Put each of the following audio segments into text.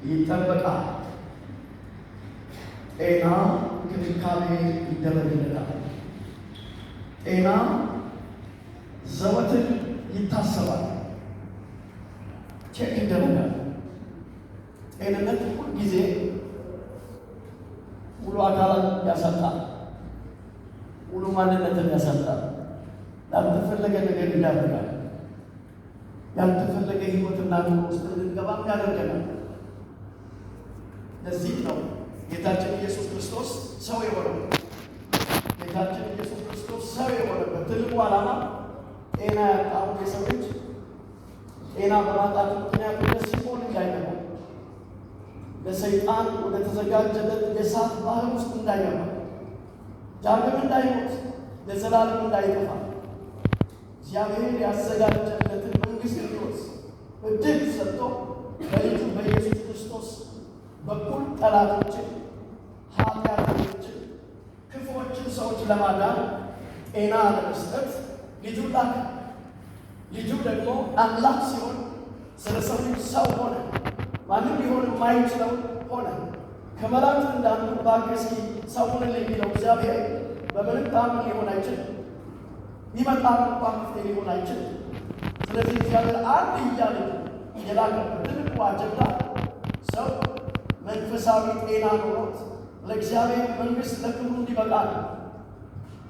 ይጠበቃል። ጤና እንክብካቤ ይደረግለታል። ጤና ዘወትር ይታሰባል፣ check ይደረጋል። ጤንነት ሁልጊዜ ሙሉ አካላት ያሳጣል፣ ሙሉ ማንነትን ያሳጣል፣ ላልተፈለገ ነገር ይዳርጋል፣ ያልተፈለገ ሕይወትና ኑሮ ውስጥ እንድንገባም ያደርገናል። ለዚህ ነው ጌታችን ኢየሱስ ክርስቶስ ሰው የሆነው። ጌታችን ኢየሱስ ክርስቶስ ሰው የሆነበት ትልቁ ዓላማ ጤና ያጣውን የሰው ልጅ ጤና በማጣቱ ምክንያት ወደ ሲኦል እንዳይገባ፣ ለሰይጣን ወደ ተዘጋጀለት የእሳት ባህር ውስጥ እንዳይገባ፣ ዳግም እንዳይሞት፣ ለዘላለም እንዳይጠፋ፣ እግዚአብሔር ያዘጋጀለትን መንግሥት እንዲወርስ እድል ሰጥቶ በልጁ በኢየሱስ ክርስቶስ በኩል ጠላቶችን፣ ኃጢአተኞችን፣ ክፉዎችን ሰዎች ለማዳን ጤና ለመስጠት ልጁን ላከ። ልጁ ደግሞ አምላክ ሲሆን ስለ ሰው ልጅ ሰው ሆነ። ማንም ሊሆን የማይችለው ሆነ። ከመላእክት እንዳንዱ እባክህ እስኪ ሰው ሁንልኝ ቢለው እግዚአብሔር በምንም ተአምር ሊሆን አይችልም። ቢመጣም እንኳን መፍትሄ ሊሆን አይችልም። ስለዚህ እግዚአብሔር አንድያ ልጁን የላከበት ትልቁ አጀንዳ ሰው መንፈሳዊ ጤና ኖሮት ለእግዚአብሔር መንግሥት ለክብሩ እንዲበቃ ነው።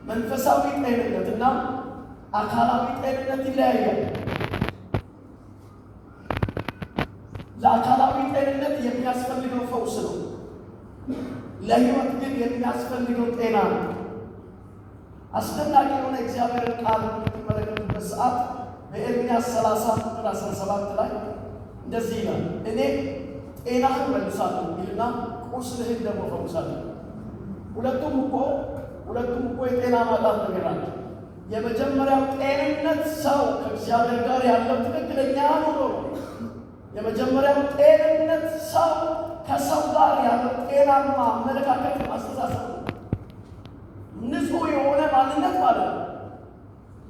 መንፈሳዊ ጤንነትና አካላዊ ጤንነት ይለያያል። ለአካላዊ ጤንነት የሚያስፈልገው ፈውስ ነው። ለሕይወት ግን የሚያስፈልገው ጤና ነው። አስደናቂ የሆነ እግዚአብሔርን ቃል በምትመለከቱበት ሰዓት በኤርምያስ 30 ቁጥር 17 ላይ እንደዚህ ይላል፣ እኔ ጤናህን መልሳለሁ ይልና ቁስልህን ደግሞ እፈውሳለሁ። ሁለቱም እኮ የጤና ማጣት ነገር ናቸው። የመጀመሪያው ጤንነት ሰው ከእግዚአብሔር ጋር ያለው ትክክለኛ ኑሮ ነው። የመጀመሪያው ጤንነት ሰው ከሰው ጋር ያለው ጤናማ አመለካከት፣ አስተሳሰብ ነው። ንጹሕ የሆነ ማንነት ማለት ነው።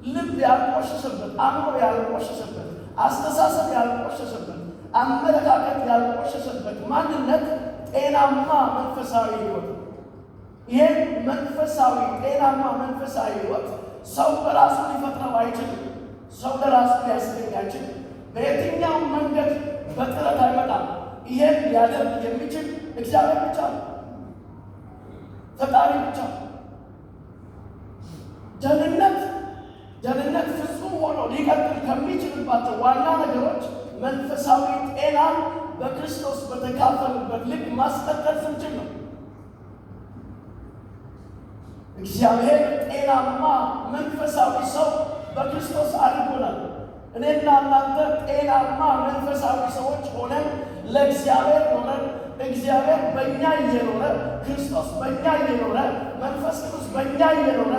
ልብ ያልቆሸሸበት፣ አእምሮ ያልቆሸሸበት፣ አስተሳሰብ ያልቆሸሸበት፣ አመለካከት ያልቆሸሸበት ማንነት ጤናማ መንፈሳዊ ሕይወት ነው። ይህን መንፈሳዊ ጤናማ መንፈሳዊ ሕይወት ሰው በራሱ ሊፈጥረው አይችልም። ሰው ለራሱ ሊያስገኝ አይችልም። በየትኛውም መንገድ በጥረት አይመጣም። ይህን ሊያደርግ የሚችል እግዚአብሔር ብቻ ነው፣ ፈጣሪ ብቻ ነው። ደህንነት ፍጹም ሆኖ ሊቀጥል ከሚችልባቸው ዋና ነገሮች መንፈሳዊ ጤናን በክርስቶስ በተካፈልበት ልክ ማስቀጠል ስንችል ነው። እግዚአብሔር ጤናማ መንፈሳዊ ሰው በክርስቶስ አድርጎናል። እኔና እናንተ ጤናማ መንፈሳዊ ሰዎች ሆነን ለእግዚአብሔር ኖረን፣ እግዚአብሔር በእኛ እየኖረ፣ ክርስቶስ በእኛ እየኖረ፣ መንፈስ ቅዱስ በእኛ እየኖረ፣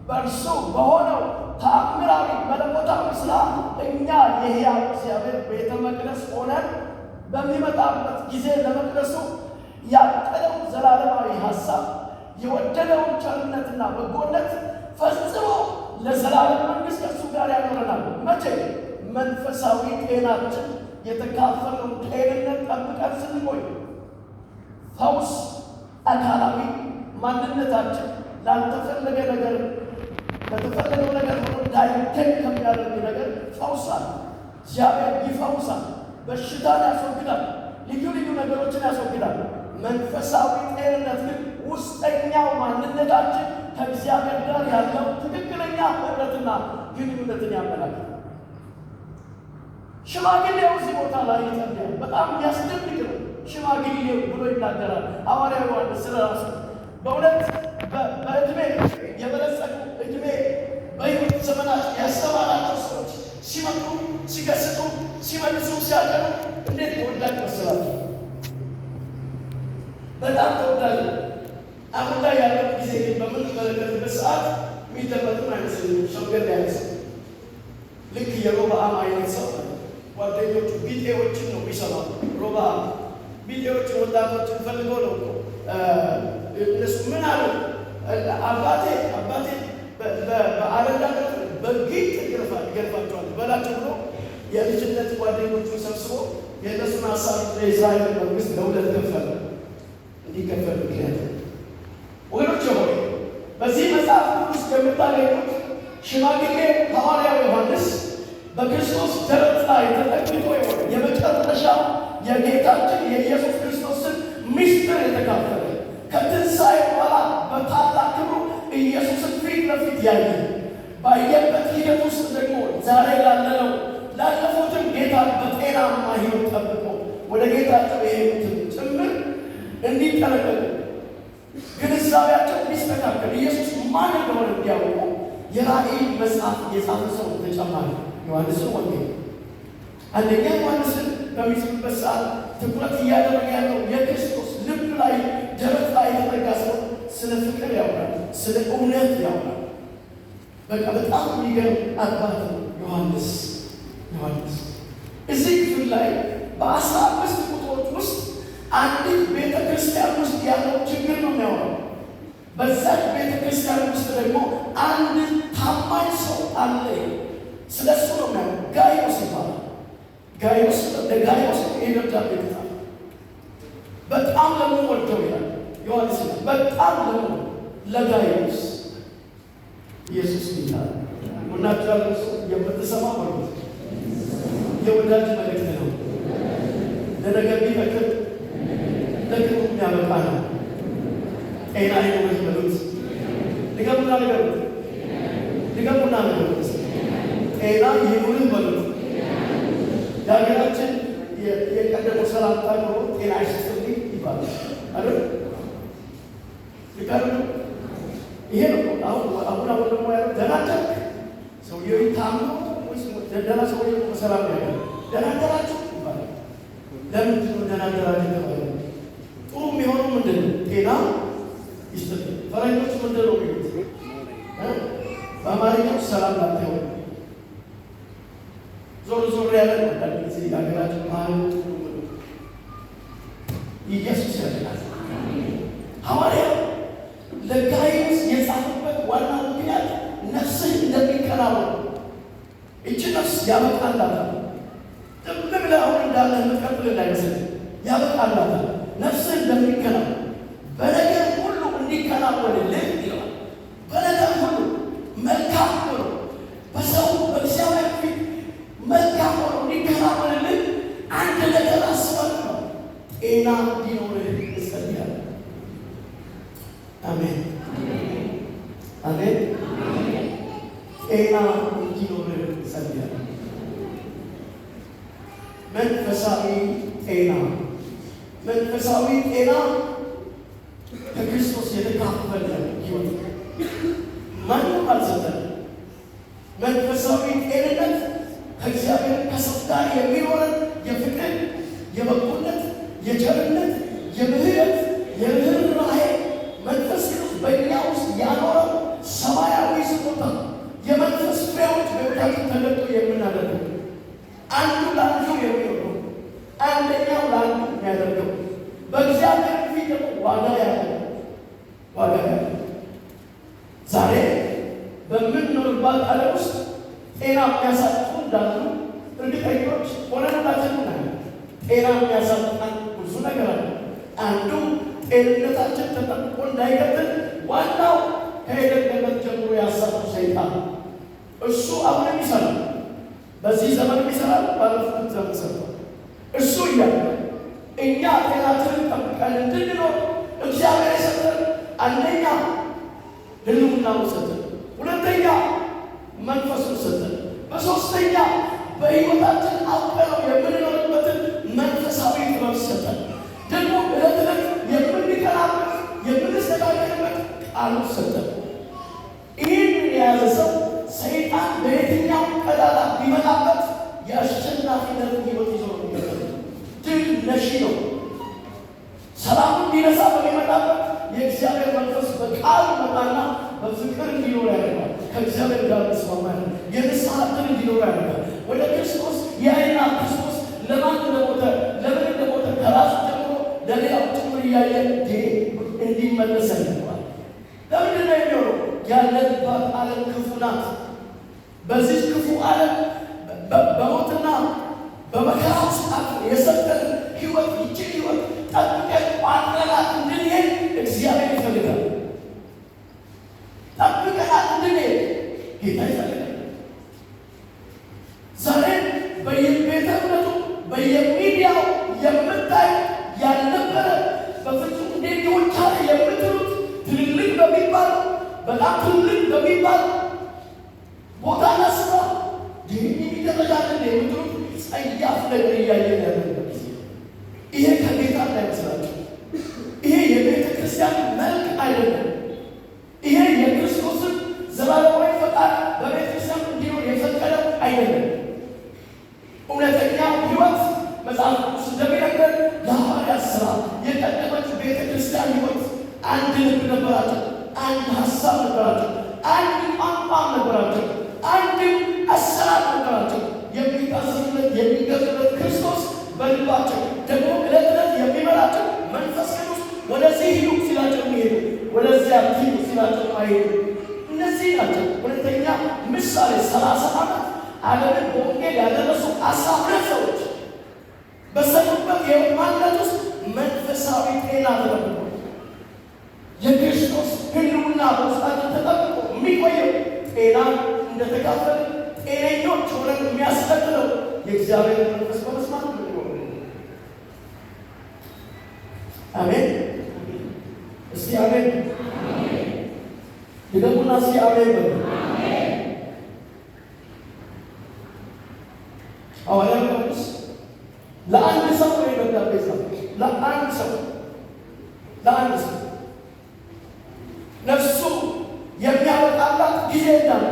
በእርሱ በሆነው ተአምራዊ መለኮታዊ ስራ እኛ የሕያው እግዚአብሔር ቤተ መቅደስ ሆነን በሚመጣበት ጊዜ ለመቅደሱ ያቀደውን ዘላለማዊ ሀሳብ፣ የወደደውን ቸርነትና በጎነት ፈጽሞ ለዘላለም መንግሥት ከእሱ ጋር ያኖረናል። መቼ? መንፈሳዊ ጤናችን የተካፈለውን ጤንነት ጠብቀን ስንቆይ። ፈውስ አካላዊ ማንነታችን ላልተፈለገ ነገር፣ ለተፈለገው ነገር ሆኖ እንዳይገኝ ከሚያደርግ ነገር ፈውስ አለ። እግዚአብሔር ይፈውሳል፣ በሽታን ያስወግዳል፣ ልዩ ልዩ ነገሮችን ያስወግዳል። መንፈሳዊ ጤንነት ግን ውስጠኛው ማንነታችን ከእግዚአብሔር ጋር ያለው ትክክለኛ ኅብረትና ግንኙነትን ያመላክታል። ሽማግሌው እዚህ ቦታ ላይ ይጸልያል። በጣም የሚያስደንቅ ነው። ሽማግሌው ብሎ ይናገራል ሐዋርያው ዮሐንስ ስለ ራሱ። በእውነት በዕድሜ የበለጸጉ፣ ዕድሜ በሕይወት ዘመናት ያስተማራቸው ሰዎች ሲመክሩ፣ ሲገስጡ፣ ሲመልሱ፣ ሲያቀኑ እንዴት ተወዳጅ መሰላቸው! በጣም ተወዳጅ ነው። አሁን ላይ ያለው ጊዜ ግን በምንመለከትበት ሰዓት የሚደመጥም አይመስለኝም። ሸምገል ያለ ሰው፣ ልክ የሮብዓም አይነት ሰው፣ ጓደኞቹ ቢጤዎችን ነው የሚሰማው። ሮብዓም ቢጤዎችን፣ ወጣቶችን ፈልጎ ነው እኮ። እነሱ ምን አሉ? አባቴ በአለንጋ በጊጥ ይገርፋቸዋል በላቸው ብሎ የልጅነት ጓደኞቹን ሰብስቦ የእነሱን ሀሳብ የእስራኤል መንግስት ለሁለት ከፈለ። እንዲከፈል ምክንያት ወገኖች ሆይ፣ በዚህ መጽሐፍ ቅዱስ የምታገኙት ሽማግሌ ሐዋርያው ዮሐንስ በክርስቶስ ደረት ላይ ተጠግቶ የሆነ የመጨረሻው የጌታችን የኢየሱስ ክርስቶስን ምስጢር የተካፈለ፣ ከትንሣኤ በኋላ በታላቅ ክብሩ ኢየሱስን ፊት ለፊት ያየ፣ ባየበት ሂደት ውስጥ ደግሞ ዛሬ ላለነው ላለፉትም ጌታ በጤናማ ሕይወት ጠብቆ ወደ ጌታቸው የሄዱትን ጭምር እንዲጠነቀቁ፣ ግንዛቤያቸው እንዲስተካከል፣ ኢየሱስ ማን እንደሆነ እንዲያውቁ የራእይ መጽሐፍ የጻፈ ሰው ተጨማሪ ዮሐንስን ወንጌል አንደኛ ዮሐንስን በሚጽፍበት ሰዓት ትኩረት እያደረገ ያለው የክርስቶስ ልብ ላይ ደረት ላይ የተጠጋ ሰው ስለ ፍቅር ያወራል፣ ስለ እውነት ያወራል። በቃ በጣም የሚገርም አባት ነው ዮሐንስ። ዮሐንስ እዚህ ክፍል ላይ በ15 ቁጥሮች ውስጥ አንዲት ቤተ ክርስቲያን ውስጥ ያለው ችግር ነው የሚያወራው። በዛች ቤተ ክርስቲያን ውስጥ ደግሞ አንድ ታማኝ ሰው አለ። ስለ እሱ ነው የሚያወራው። ጋይዮስ ይባላል። ጋይዮስ፣ ለጋይዮስ ይህ ደብዳቤ የተጻፈው። በጣም ለምወደው ይላል ዮሐንስ፣ በጣም ለምወደው ለጋይዮስ። ኢየሱስ ይላል ሁናችሁ ያለው ሰው የምትሰማ በሉት፣ የወዳጅ መልእክት ነው። ለነገ የሚጠቅም፣ ለክብሩ የሚያበቃ ነው። ጤና ይኑርህ በሉት። ድገሙና ንገሩት። ድገሙና ንገሩት። ጤና ይኑርህ በሉት። የሀገራችን የቀደመው ሰላምታ ኑሮ ጤና ይስጥልኝ ይባላል አይደል? ልክ አይደል? ይሄ ነው። አሁን አሁን አሁን ደግሞ ያለው ደህና አደርክ፣ ሰውየው ታሞ ወይስ ደህና፣ ሰውየው በሰላም ያለ፣ ደህና አደራችሁ ይባላል። ለምንድን ነው ደህና አደራችሁ የተባለው? ጥሩ የሚሆነው ምንድን ነው? ጤና ይስጥልኝ። ፈረንጆች ምንድን ነው የሚሉት? በአማርኛው ሰላም ላንተ ይሁን። ዞር ዞር ያለ ነው። አንዳንድ ጊዜ የሀገራችን ባህል ጥሩ ነው። ኢየሱስ ያድናል። ሐዋርያው ለጋይዮስ የጻፈበት ዋናው ምክንያት ነፍስህ እንደሚከናወን፣ እቺ ነፍስ ያበቃላታል። ዝም ብለህ አሁን እንዳለ የምትቀጥል እንዳይመስል፣ ያበቃላታል። ነፍስህ እንደሚከናወን፣ በነገር ሁሉ እንዲከናወንልህ ይለዋል። በነገር ሁሉ መልካም ሆኖ፣ በሰው በእግዚአብሔር ፊት መልካም ሆኖ እንዲከናወንልህ አንድ ነገር አስባለሁ ነው። ጤና እንዲኖርህ እጸልያለሁ። አሜን አሜን። ጤና እንዲኖርህ እጸልያለሁ። መንፈሳዊ ጤና፣ መንፈሳዊ ጤና ከክርስቶስ የተካፈለ ሕይወት፣ ማንም አልሰጠንም። መንፈሳዊ ጤንነት ከእግዚአብሔር ከሰው ጋር የሚኖረን የፍቅር፣ የበጎነት፣ የቸርነት፣ የምህረት፣ የርኅራኄ፣ መንፈስ ቅዱስ በእኛ ውስጥ ያኖረው ሰማያዊ ስጦታ የመንፈስ ፍሬዎች በሕይወታችን ተገልጦ የምናደርገው፣ አንዱ ለአንዱ የሚሆነው፣ አንደኛው ለአንዱ የሚያደርገው፣ በእግዚአብሔር ፊት ደግሞ ዋጋ ያለው፣ ዋጋ ያለው። ዛሬ በምንኖርባት ዓለም ውስጥ ጤና የሚያሳጡ እንዳሉ እርግጠኞች ሆነን ሁላችንም እናያለን። ጤና የሚያሳጣን ብዙ ነገር አለ። አንዱ ጤንነታችን ተጠብቆ እንዳይቀጥል ዋናው ከኤደን ገነት ጀምሮ ያሳተው ሰይጣን፣ እሱ አሁንም ይሰራል። በዚህ ዘመንም ይሰራል። ባለፉት ዘመን ሰርቷል። እሱ እያለ እኛ ጤናችንን ጠብቀን እንድንኖር እግዚአብሔር የሰጠን አንደኛ ሕልውናውን ሰጠን፣ ሁለተኛ መንፈሱን ሰጠን፣ በሶስተኛ በሕይወታችን አውቀነው የምንኖርበትን መንፈሳዊ ጥበብ ሰጠን። ደግሞ ዕለት ዕለት የምንቀናበት፣ የምንስተካከልበት ቃሉ ሰጠን። ይህንን የያዘ ሰው ሰይጣን በየትኛው ቀዳዳ ቢመጣበት የአሸናፊነት ሕይወት ይዞ ነው የሚቀጥለው። ድል ነሺ ነው። ሰላሙን ሊነሳ በሚመጣበት የእግዚአብሔር መንፈስ በቃሉ መጣና በፍቅር እንዲኖር ያደርጋል። ከእግዚአብሔር ጋር ተስማማ ያደርጋል። የንስሐ ዕድል እንዲኖር ያደርጋል። ወደ ክርስቶስ ያይና ክርስቶስ ለማን እንደሞተ፣ ለምን እንደሞተ ከራሱ ጀምሮ ለሌላው ጭምር እያየ እንዲመለስ ያደርገዋል። ለምንድን ነው የሚሆነው? ያለንባት ዓለም ክፉ ናት። በዚህ ክፉ ዓለም በሞትና በመከራ ውስጥ አልፎ የሰጠን በየሚዲያው የምታዩት ያልነበረ በፍጹም እንዴት ሊሆን ቻለ የምትሉት ትልልቅ በሚባል፣ በጣም ትልልቅ በሚባል ቦታና ስፍራ ይህን ይደረጋል የምትሉት ጸያፍ ነገር እያየን ያለንበት ጊዜ። ይሄ ከጌታ እንዳይመስላችሁ። ይሄ የቤተ ክርስቲያን መልክ አይደለም። ይሄ የክርስቶስን ዘላለማዊ ፈቃድ በቤተ ክርስቲያን እንዲኖር የፈቀደው አይደለም። እውነተኛው ሕይወት መጽሐፍ ቅዱስ እንደሚነግረን የሐዋርያት ሥራ የቀደመችው ቤተ ክርስቲያን ሕይወት አንድ ልብ ነበራቸው፣ አንድ ሀሳብ ነበራቸው፣ አንድ ቋንቋም ነበራቸው፣ አንድ አሰራር ነበራቸው። የሚታዘዙለት፣ የሚገዙለት ክርስቶስ በልባቸው፣ ደግሞ ዕለት ዕለት የሚመራቸው መንፈስ ቅዱስ ወደዚህ ሂዱ ሲላቸው የሚሄዱ፣ ወደዚያ ሂዱ ሲላቸው አይሄዱ። እነዚህ ናቸው እውነተኛ ምሳሌ። 30 ዓመት ዓለምን በወንጌል ያደረሱ 12 ሰዎች በሰሩበት የማንነት ውስጥ መንፈሳዊ ጤና ተጠብቆ፣ የክርስቶስ ሕልውና በውስጣችን ተጠብቆ የሚቆየው፣ ጤና እንደተካፈለ ጤነኞች ሆነን የሚያስቀጥለው የእግዚአብሔር መንፈስ በመስማት ነው። አሜን። እስቲ አሜን ድገሙና፣ እስቲ አሜን በሉ። ሐዋርያው ጳውሎስ ለአንድ ሰው ነው ደብዳቤ ጻፈው። ለአንድ ሰው፣ ለአንድ ሰው ነፍሱ የሚያበቃላት ጊዜ እንዳለ፣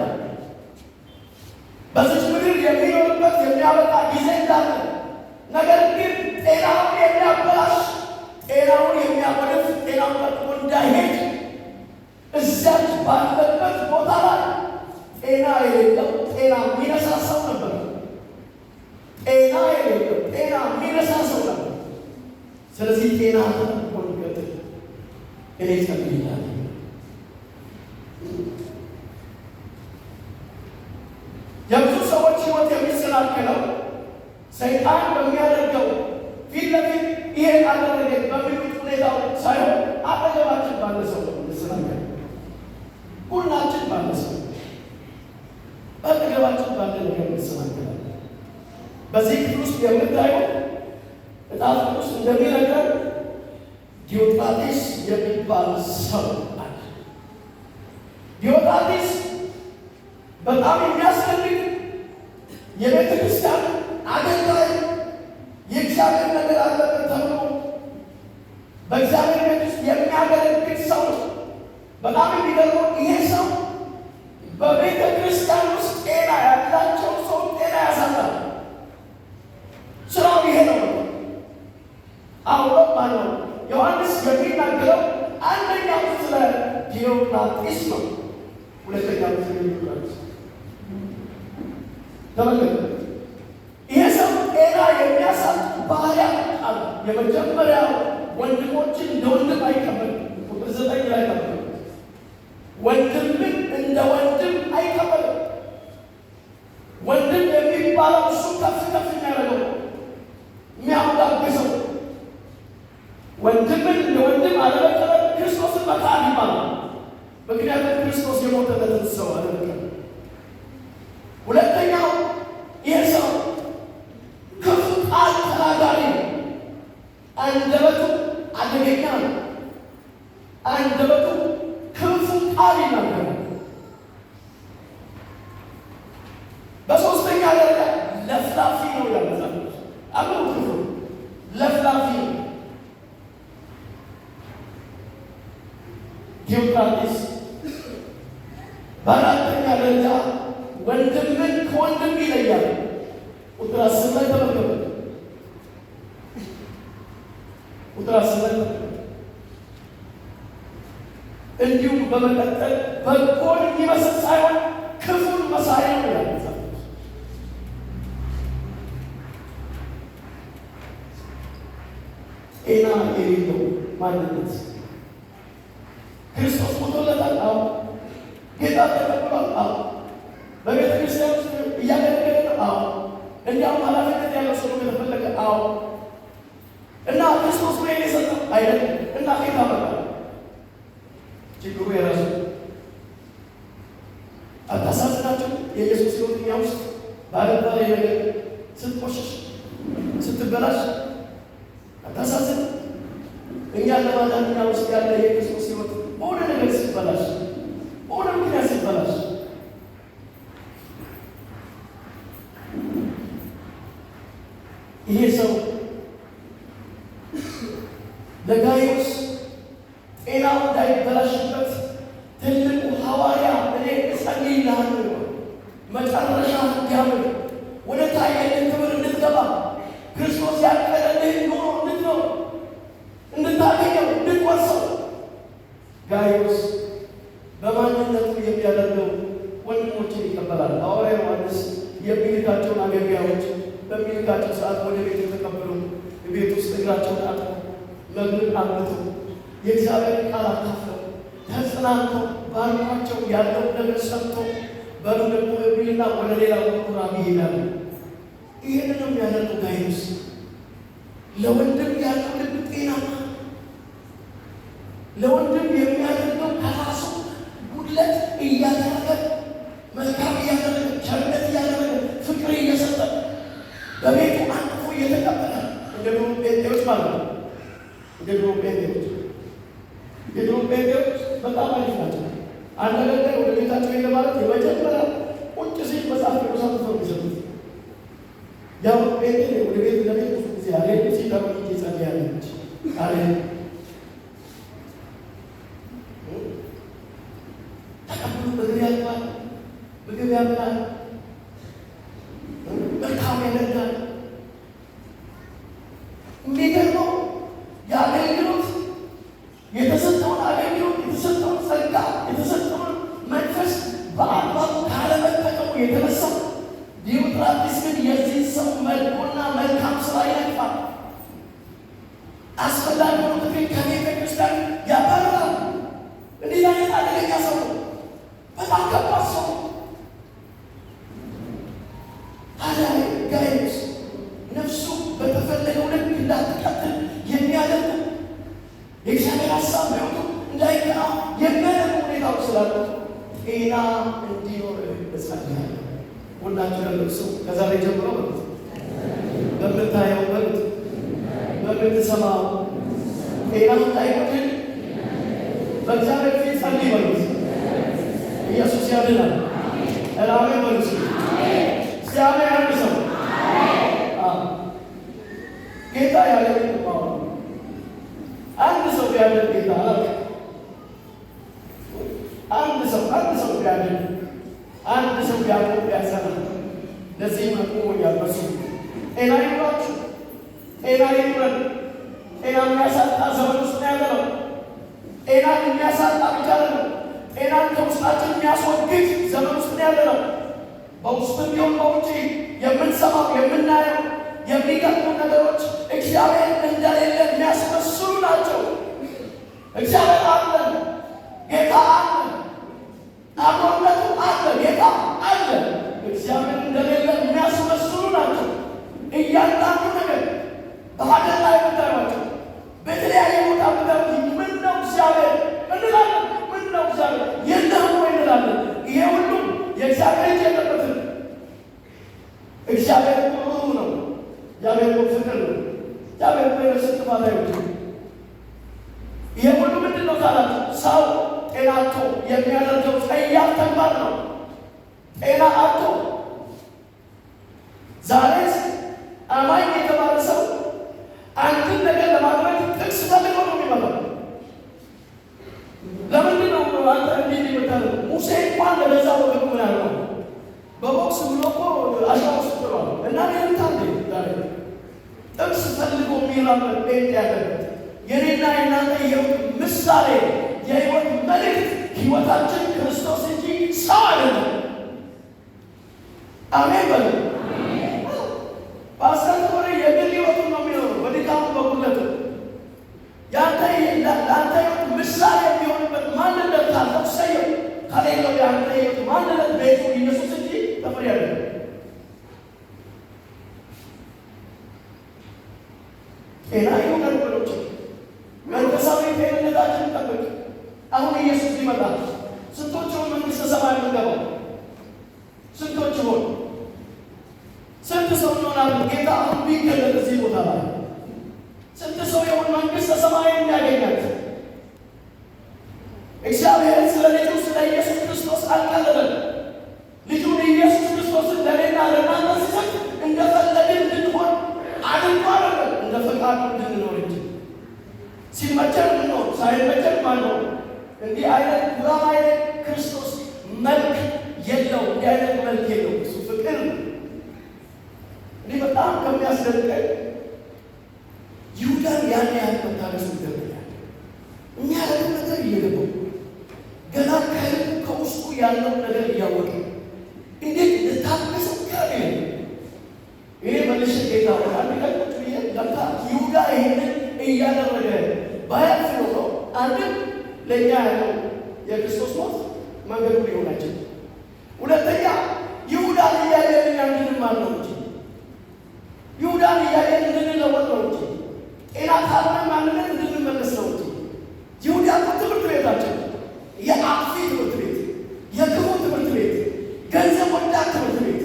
በዚች ምድር የሚኖርበት የሚያበቃ ጊዜ እንዳለ፣ ነገር ግን ጤናውን የሚያበላሽ፣ ጤናውን የሚያጎድፍ፣ ጤናውን ጠብቆ እንዳይሄድ እዚያች ባለበት ቦታ ላይ ጤና የሌለው፣ ጤና የሚነሳ ሰው ነበር። ጤና የሌለው፣ ጤና የሚነሳ ሰው ነበር። ስለዚህ ጤና ተጠብቆ እንዲቀጥል እኔ ጸልያለሁ። የብዙ ሰዎች ሕይወት የሚሰናከለው ሰይጣን በሚያደርገው ፊት ለፊት ይሄን አደረገ በሚሉት ሁኔታው ሳይሆን አጠገባችን ባለ ሰው ነው የምንሰናከለው። ሁላችን ባለ ሰው፣ በአጠገባችን ባለ ነገር እንሰናከላለን። በዚህ ክፍል ውስጥ የምታየው መጽሐፍ ቅዱስ እንደሚነግረን ዲዮጥራጢስ የሚባል ሰው አለ። ዲዮጥራጢስ በጣም የሚያስፈልግ የቤተ ክርስቲያን አገልጋይ፣ የእግዚአብሔር ነገር አለበት ተብሎ በእግዚአብሔር ቤት ውስጥ የሚያገለግል ሰው ነው። በጣም የሚገርመው ይሄ ሰው በቤተ ክርስቲያን ውስጥ ጤና ያላቸው ሰው ጤና ያሳጣል። ስራው ይሄ ነው። አሁን ነው ዮሐንስ የሚናገረው አንደኛው ስለ ዲዮጥራጢስ ነው። ሁለተኛው ስለ ዲዮጥራጢስ ተመልከቱ። ይሄ ሰው ጤና የሚያሳጡ ባህሪያት አሉ። የመጀመሪያው ወንድሞችን እንደ ወንድም አይቀበልም። ቁጥር 9 ላይ ተመልከቱ። ወንድምን እንደ ወንድም አይቀበልም። ወንድም የሚባለው እሱ ከፍ ከፍ የሚያደርገው፣ የሚያሞጋግሰው፣ ወንድምን እንደ ወንድም አለመቀበል ክርስቶስን መካድ ይባላል። ምክንያቱም ክርስቶስ የሞተለትን ሰው አለመቀበል። ሁለተኛው ይህ ሰው ክፉ ቃል ተናጋሪ ነው። አንደበቱ አደገኛ ነው። አንደበቱ ክፉ ቃል ይናገራል። በሶስተኛ ደረጃ ለፍላፊ ነው ይላል መጽሐፍ ቅዱስ። አብሮ ክፉ ለፍላፊ ነው። ዲዮጥራጢስ በአራተኛ ደረጃ ወንድምን ከወንድም ይለያል። ቁጥር 10 ላይ ተመልከቱ። ቁጥር 10 ላይ ተመልከቱ። እንዲሁም በመቀጠል በጎን የሚመስል ሳይሆን ክፉን መሳይ ነው ይላል መጽሐፍ ቅዱስ። ጤና የሌለው ማንነት። ክርስቶስ ሞቶለታል። አዎ። ጌታ ተቀብሏል። አዎ። በቤተ ክርስቲያን ውስጥ እያገለገለ ነው። አዎ። እንዲያውም ኃላፊነት ያለው ሰው ከተፈለገ፣ አዎ። እና ክርስቶስ ነው የሰጠው አይደለም። እና ጌታ መጣ። ችግሩ የራሱ። አታሳዝናቸው? የኢየሱስ ሕይወት እኛ ውስጥ ባለባሌ ነገር ስትቆሽሽ ስትበላሽ አታሳዝን? እኛ ለማዳን እኛ ውስጥ ያለ የክርስቶስ ሕይወት በሆነ ነገር ሲበላሽ፣ በሆነ ምክንያት ሲበላሽ ይሄ ሰው ለጋይዮስ ጤናው እንዳይበላሽበት ትልቁ ሐዋርያ እኔ እጸልይልሃለሁ፣ መጨረሻ እንዲያምር ወደ ታየልህ ክብር እንድትገባ ክርስቶስ ያቀደልህን ኑሮ እንድትኖር እንድታገኘው እንድትወርሰው። ጋይዮስ በማንነቱ የሚያደርገው ወንድሞችን ይቀበላል። ሐዋርያ ዮሐንስ የሚልካቸውን አገልጋዮች በሚልካቸው ሰዓት ወደ ቤቱ ተቀብሎ ቤት ውስጥ እግራቸውን አጥቦ ምግብ አብልቶ የእግዚአብሔር ቃል አካፍለው ተጽናንተው ባርኳቸው ያለውን ነገር ሰምቶ በሉ ደግሞ የሚልና ወደ ሌላ ምኩራብ ይሄዳሉ። ይህንን ነው የሚያደርገው ጋይዮስ። ለወንድም ያለው ልብ ጤናማ፣ ለወንድም የሚያደርገው ከራሱ ጉድለት እያደረገ መልካም እያደረገ ቸርነት እያደረገ ፍቅር እየሰጠ በቤቱ አንጥፎ እየተቀበለ እንደ ድሮ ጴንጤዎች ማለት ነው። እንደ ድሮ ጴንጤዎች የድሮ ጴንጤዎች በጣም አሪፍ ናቸው። አንድ አገልጋይ ወደ ቤታቸው ሄደ ማለት የመጀመሪያ ቁጭ ሲል መጽሐፍ ቅዱስ አምጥተው ነው የሚሰጡት። ያው ጴንጤ ወደ ቤት ለቤት ብዙ ጊዜ አልሄድም፣ ሲጠሩ ሂጄ ጸልያለሁ እንጂ አልሄድም። ተቀብሎ ምግብ ያጥባል፣ ምግብ ያበላል፣ መልካም ያደርጋል። የሚገርመው የአገልግሎት የተሰጠውን አገልግሎት የተሰጠውን ጸጋ የተሰጠውን መንፈስ በአግባቡ ካለመጠቀሙ የተነሳ ዲዮጥራጢስ ግን የዚህ ሰው መልኩና መልካም ስራ ይነቅፋል። አስፈላጊ ሆኖ ግን ከቤተ ክርስቲያን ያባርራል። እንዴት አይነት አደገኛ ሰው ነው! በጣም ከባድ ሰው። ታዲያ ጋይዮስ ነፍሱ በተፈለገው ልክ እንዳትቀጥል የሚያደርጉ የእግዚአብሔር ሀሳብ በሕይወቱ እንዳይከናወን የሚያደርጉ ሁኔታዎች ስላሉ ጤና እንዲኖር እጸልያለሁ። ሁላችሁ ያለው ሰው ከዛሬ ጀምሮ በሉት፣ በምታየው በሉት፣ በምትሰማው ጤና እንዳይጎድል በእግዚአብሔር ፊት ጸልይ በሉት። ኢየሱስ ያድናል። አሜን በሉት። እስቲ አሜን አንድ ሰው ጌታ ያለ አንድ ሰው ቢያድን ጌታ አላውቅም። አንድ ሰው አንድ ሰው ቢያድን አንድ ሰው ቢያቆም ቢያጸና ለዚህም አቁሞኛል። በሱ ጤና ይኑራችሁ፣ ጤና ይኑረን። ጤና የሚያሳጣ ዘመን ውስጥ ነው ያለነው። ጤናን የሚያሳጣ ብቻ አይደለም፣ ጤናን ከውስጣችን የሚያስወግድ ዘመን ውስጥ ነው ያለነው። በውስጥም ቢሆን በውጭ የምንሰማው የምናየው የሚገጥሙ ነገሮች እግዚአብሔር እንደሌለ የሚያስመስሉ ናቸው። እግዚአብሔር አለ፣ ጌታ አለ፣ አብሮነቱ አለ፣ ጌታ አለ። እግዚአብሔር እንደሌለ የሚያስመስሉ ናቸው። እያንዳንዱ ነገር በሀገር ላይ የምታዩቸው በተለያየ ቦታ የምታዩት ምን ነው እግዚአብሔር እንላለን። ምን ነው እግዚአብሔር የለህም ወይ እንላለን። ይሄ ሁሉ የእግዚአብሔር እጅ የለበትም። እግዚአብሔር ሩሩ ነው። እግዚአብሔር እኮ ፍቅር ነው። እግዚአብሔር እኮ የነፍስን ጥፋት አይወድም። ይሄ ሁሉ ምንድን ነው ካላችሁ ሰው ጤና አጥቶ የሚያደርገው ጸያፍ ተግባር ነው። ጤና አጥቶ ዛሬስ አማኝ የተባለ ሰው አንድን ነገር ለማድረግ ጥቅስ ፈልጎ ነው የሚመጣው። ለምንድን ነው አንተ እንዲህ የምታደርገው? ሙሴ እንኳን ለገዛ ወገኑ ምን ያለው በቦክስ ብሎ እኮ አሸዋ ውስጥ ጥሏል። እና ሌልታ ዛሬ ጥቅስ ፈልጎ የሚራመድ ጴንጤ ያለበት የኔና የናንተ የህይወት ምሳሌ የህይወት መልእክት ህይወታችን ክርስቶስ እንጂ ሰው አይደለም። አሜን በሉ። ፓስተር ተወሬ የግል ህይወቱን ነው የሚኖረው በድካሙ በጉድለቱ። ያንተ ለአንተ ህይወት ምሳሌ የሚሆንበት ማንነት ካለው ሰየው፣ ከሌለው የአንተ ህይወት ማንነት ቤቱ ኢየሱስ እንጂ ተፈሪ አይደለም። ጤና ይኑረን ወገኖች፣ መንፈሳዊ ጤንነታችንን ጠብቅ። አሁን ኢየሱስ ሊመጣ ስንቶች ሆን መንግሥተ ሰማይ የምንገባው? ስንቶች ሆን? ስንት ሰው እንሆናለን? ጌታ አሁን ቢገለጥ እዚህ ቦታ ለፈቃዱ እንድንኖር እንጂ ሲመቸን እንኖር ሳይመቸን ማኖር እንዲህ አይነት ጉራማይሌ ክርስቶስ መልክ የለው። እንዲህ አይነት መልክ የለው። እሱ ፍቅር ነው። እኔ በጣም ከሚያስደንቀኝ ይሁዳን ያን ያህል መታገሱ ይገርመኛል። የሚያደርገው ነገር እየገባው ገና ከልቡ ከውስጡ ያለውን ነገር እያወቀ እንዴት እንደታገሰው ገርመኛል። ይሄ መልሼ ጌታ ሆይ አንድ ቀን ቁጭ ብዬ ለካ ይሁዳ ይሄንን እያደረገ ባያልፍ ኖሮ አንድም ለእኛ ያለው የክርስቶስ ሞት መንገዱ ሊሆን አይችልም። ሁለተኛ ይሁዳን እያየን እኛ እንድንማር ነው እንጂ ይሁዳን እያየን እንድንለወጥ ነው እንጂ ጤና ካልሆነ ማንነት እንድንመለስ ነው እንጂ። ይሁዳ እኮ ትምህርት ቤታችን፣ የአጥፊ ትምህርት ቤት፣ የክፉ ትምህርት ቤት፣ ገንዘብ ወዳድ ትምህርት ቤት፣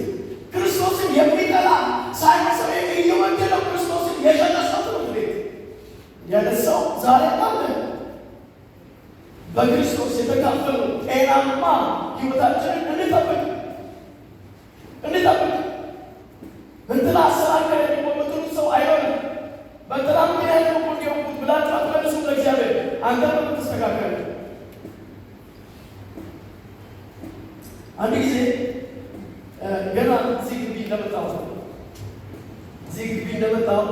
ክርስቶስን የሚጠላ ሳይመስለው እየወደደው ክርስቶስን የሸጠ ሰው ትምህርት ቤት ያነሳው ዛሬ አለ። በክርስቶስ የተካፈሉ ጤናማ ሕይወታችንን እንጠብቅ እንጠብቅ። እንትና አሰናከለ የምትሉት ሰው አይሆንም። በእንትና ምክንያት ነው እኮ እንዲህ የሆንኩት ብላችሁ አትመልሱም ለእግዚአብሔር። አንተ ነው የምትስተካከል። አንድ ጊዜ ገና እዚህ ግቢ እንደመጣሁ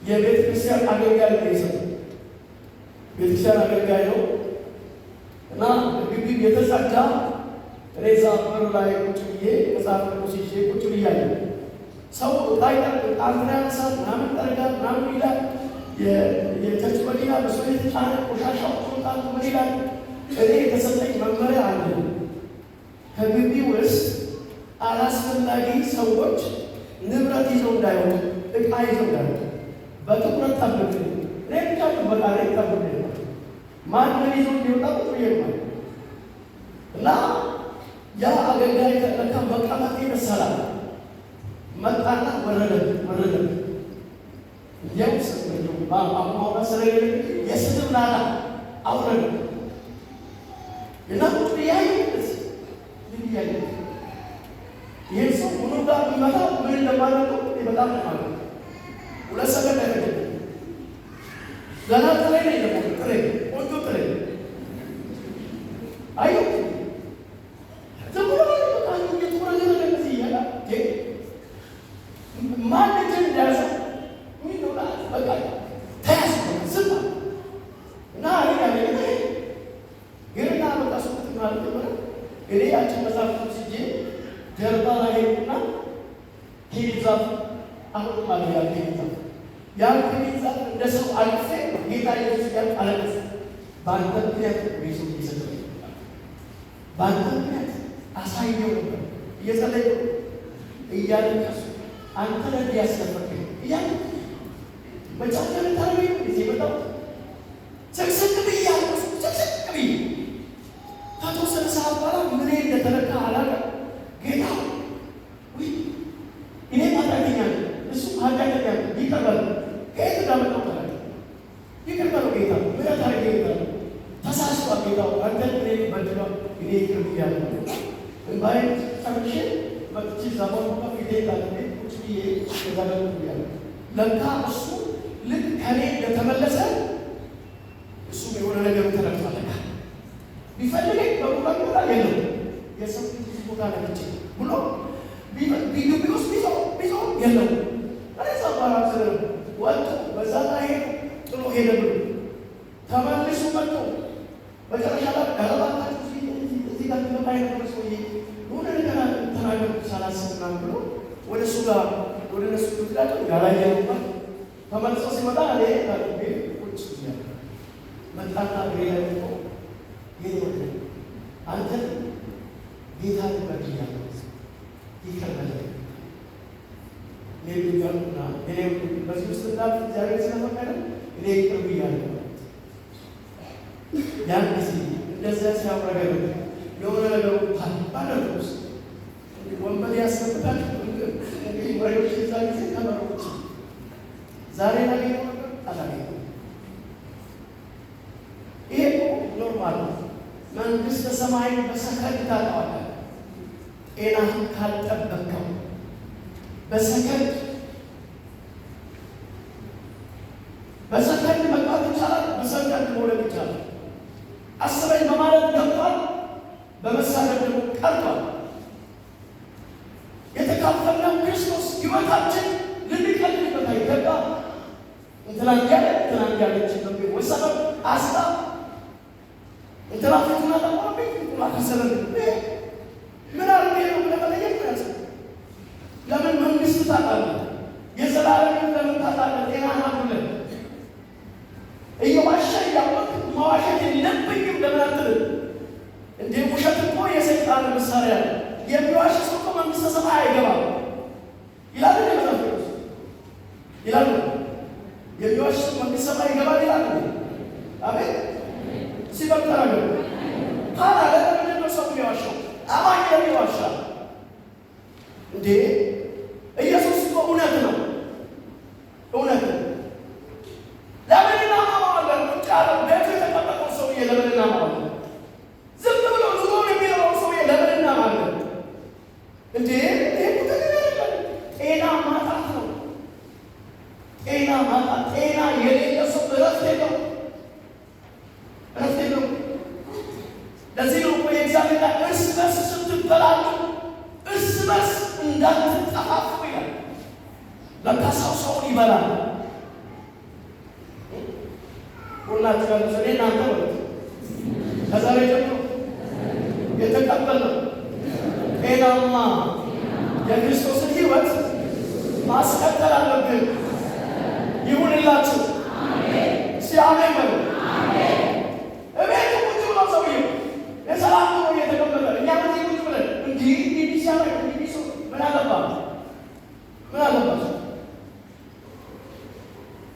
የቤተ ክርስቲያን አገልጋይ ነው። የሰው ቤተ ክርስቲያን አገልጋይ ነው እና ግቢ የተጸዳ እኔ እዛ በር ላይ ቁጭ ብዬ መጽሐፍ ቅዱስ ይዤ ቁጭ ብያለሁ። ሰው ዕቃ እንትና ያነሳል ምናምን ጠርጋል ምናምን ይላል። የ church መኪና በሰው የተጫነ ቆሻሻ ወጣ ምን ይላል። እኔ የተሰጠኝ መመሪያ አለ። ከግቢ ውስጥ አላስፈላጊ ሰዎች ንብረት ይዘው እንዳይወጡ፣ ዕቃ ይዘው እንዳይወጡ በትኩረት ጠብቅ። እኔ ብቻ ጥበቃ ላይ ጠብቅ። ማን ምን ይዞ እንዲወጣ ቁጭ ብዬ ነው እና ያ አገልጋይ ለካ መቀመጤ መሰላል መጣና ወረደ ወረደ። እንዲያውም ስለሌለ የስድብ ናዳ አውረደ እና ቁጭ ብዬ አየሁት። ይህን ሰው ምኑ ጋር ቢመታ ምን እንደማደርገው በጣም ነው ማለት 2 ሰከንድ አይፈጅም። ገና ጥሬ ነኝ ደግሞ ጥሬ ቆንጆ ጥሬ አየሁት። ዝም ብሎ በቃ እየተወረገረገ እንደዚህ እያለ ማን እጄን እንደያዘው ምን ነው በቃ ተያዝኩ። ዝም አለ እና እኔ ያለ ግንና በቃ እሱ ማለት ጀመረ። እኔ ያችን መጽሐፍ ቅዱስ ይዤ ጀርባ ላይ ሄድኩና ኪኒን ዛፍ አሁንም አለ ያ ኪኒን ዛፍ ያን ኪኒን ዛፍ እንደ ሰው አልፌ ጌታ ኢየሱስ እያልኩ አለቀስኩ። በአንተ ምክንያት ኢየሱስ እየሰጠኝ በአንተ ምክንያት አሳየው ነበር እየጸለይኩ እያለቀሱ አንተ ነህ ያስደፈርከኝ እያለ መጫወቻ ልታደርገኝ ነው እዚህ የመጣሁት። ስቅስቅ ብዬ አለቀስኩ። ስቅስቅ ብዬ ከተወሰነ ሰዓት በኋላ ምኔ እንደተነካ አላውቅም። ጌታ ውይ እኔም ኃጢአተኛ ነኝ፣ እሱም ኃጢአተኛ ነው፣ ይቅር በለው። ከየት እንዳመጣው አላውቅም። ይቅር በለው ጌታ፣ ምሕረት አድርገኝ ጌታ። ተሳስቷል ጌታ፣ አንተን እኔን በድሏል፣ እኔ ይቅር ብያለሁ። እንባዬን ጨርሼ መጥቼ እዛ ቦታ ፊቴን ታጥቤ ቁጭ ብዬ እዛ ጋር ቁጭ ብያለሁ። ለካ እሱ ልክ ከኔ እንደተመለሰ እሱም የሆነ ነገሩ ተነክቷል። ለካ ቢፈልገኝ በጉልበት ቦታ የለም የሰው ልጅ ቦታ ነክቼ ብሎ ቢግቢ ውስጥ ቢዞ ቢዞ የለው እኔ ጸባራ ስለ ወጡ በዛ ላይ ሄዱ ጥሎ ሄደ ብሎ ተመልሶ መጥቶ መጨረሻ ላይ ኧረ እባካችሁ እዚህ ጋር ትመጣ የነበረ ሰውዬ የሆነ ነገር ተናገርኩት ሳላስብ ምናምን ብሎ ወደ እሱ ጋር ወደ እነሱ ትላቸው ያላየሁባት ተመልሶ ሲመጣ እኔ ታጥቤ ቁጭ ብያለሁ። መጣና እግሬ ላይ ወድቆ የኔ ወንድም አንተ ጌታ በድያለሁ፣ ይቅር በለኝ። እኔ ብያለሁና እኔ በዚህ ውስጥ እንዳልፍ እግዚአብሔር ስለፈቀደ እኔ ይቅር ብያለሁ። ያን ጊዜ እንደዚያ ሲያውረገርግ የሆነ ነገሩ ባደረገ ውስጥ ወንበዴ ያስገብታል። እንግዲህ መሪዎች የዛ ጊዜ ከመሪዎች ዛሬ ላገኘው ነበር አላገኘው። ይሄ እኮ normal ነው። መንግሥተ ሰማይን በሰከንድ ታጣዋለህ። ጤናህን ካልጠበቅከው በሰከንድ መውደቅ ይቻላል። አስበኝ በማለት ገብቷል፣ በመሳደብ ደግሞ ቀርቷል። የተካፈልነው ክርስቶስ ሕይወታችን ልንቀልድበት አይገባም። እንትና እያለ እንትና እያለች በሚል ወሰበብ አስባብ እንትና ፊቱን አጠቆረብኝ፣ እንትና ከሰረብኝ፣ ምን አድርጌ ነው ብለህ መጠየቅ ነው ያዘ። ለምን መንግስት ታጣለህ? የዘላለም ለምን ታጣለህ? ጤናህን አጉድለህ እየዋሸ እያወቅህ መዋሸት የለብኝም ለምን አትልም እንዴ? ውሸት እኮ የሰይጣን መሳሪያ ነው። የሚዋሽ ሰው እኮ መንግስተ ሰማይ አይገባም ይላል እንዴ መጽሐፍ ቅዱስ? ይላል። የሚዋሽ ሰው መንግስተ ሰማይ ይገባል ይላል እንዴ? አቤት ሲበል ተናገሩ። ካላለ ለምንድን ነው ሰው የሚዋሸው? አማኝ ለምን ይዋሻል እንዴ? ኢየሱስ እኮ እውነት ነው፣ እውነት ነው። ለምን እናማዋለን? ቁጭ ያለው ቤቱ የተቀመጠው ሰውዬ ለምን እናማዋለን? ዝም ብሎ ኑሮን የሚኖረው ሰውዬ ለምን እናማለን? እንዴ ይሄ እኮ ተገቢ አይደለም። ጤና ማጣት ነው። ጤና ማጣት፣ ጤና የሌለ ሰው እረፍት የለውም፣ እረፍት የለውም። ለዚህ ነው እኮ የእግዚአብሔር ቃል እርስ በርስ ስትበላሉ እርስ በርስ እንዳትጠፋፉ ይላል። ለካ ሰው ሰውን ይበላል። ሁላችሁ ያሉ ሰው እናንተ በሉት። ከዛሬ ጀምሮ የተቀበልነው ጤናማ የክርስቶስን ሕይወት ማስቀጠል አለብን። ይሁንላችሁ። እስቲ አሜን በሉ። እቤቱ ቁጭ ብሎ ሰውዬው የሰላም ኑሮ እየተቀመጠ እኛ በዚህ ቁጭ ብለን እንዲህ እንዲህ ሲያደርግ እንዲህ ሰው ምን አገባ? ምን አገባ?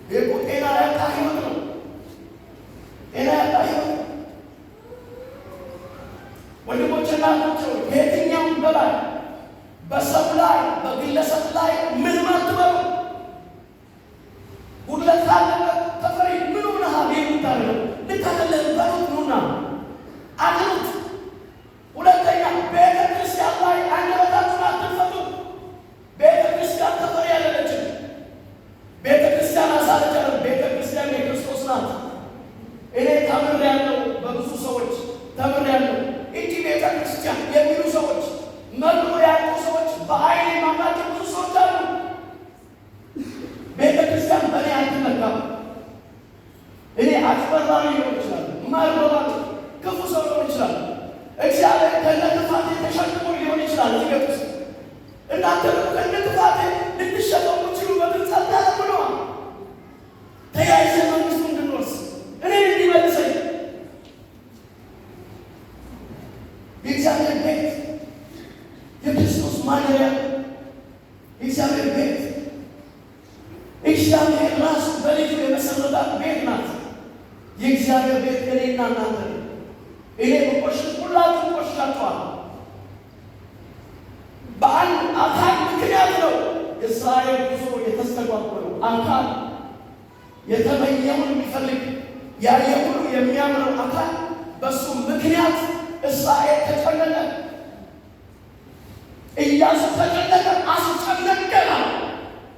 ይህ እኮ ጤና ያጣ ሕይወት ነው። ጤና ያጣ ሕይወት ነው። ወንድሞችና እህቶች ሆይ ከየትኛውም በላይ በሰው ላይ በግለሰብ ላይ ምንም አትበሉ። ጉድለት ካለበት ተፈሪ ምን ሆነሃል የምታደርገው ልክ አይደለህም በሉት፣ ኑና አድኑት። ሁለተኛ ቤተ ክርስቲያን ላይ አንደበታችሁን አትክፈቱ። ቤተ ክርስቲያን ተፈሪ አይደለችም። ቤተ ክርስቲያን አሳለች አይደለም። ቤተ ክርስቲያን የክርስቶስ ናት። እኔ ተምሬያለሁ፣ በብዙ ሰዎች ተምሬያለሁ። እቺ ቤተ ክርስቲያን የሚሉ ሰዎች መድሎ ያሉ ሰዎች በአይኔ ማውቃቸው ብዙ ሰዎች አሉ። ቤተ ክርስቲያን በእኔ አትመካም። እኔ አጭበርባሪ ሊሆን ይችላል፣ ማርበባ ክፉ ሰው ሊሆን ይችላል። እግዚአብሔር ከነ ክፋቴ ተሸክሞ ሊሆን ይችላል። እዚህ ቤት ውስጥ እናንተ ደግሞ ከነ ክፋቴ ልትሸከሙ የምትችሉበትን ጸጋ ለምነዋል። ተያይዘን መንግስቱ እንድንወርስ እኔን እንዲመልሰኝ የእግዚአብሔር ቤት የክርስቶስ ማደሪያ የእግዚአብሔር ቤት እግዚአብሔር ራሱ በልጁ የመሰረታት ቤት ናት። የእግዚአብሔር ቤት እኔና እናንተ ነን። እኔ ብቆሽሽ ሁላችሁም ቆሽሻችኋል። በአንድ አካል ምክንያት ነው የእስራኤል ጉዞ የተስተጓጎለው። አካል የተመኘውን የሚፈልግ ያየ ሁሉ የሚያምረው አካል በእሱ ምክንያት እስራኤል ተጨነቀ። ኢያሱ ተጨነቀ፣ አስጨነቀን አለ።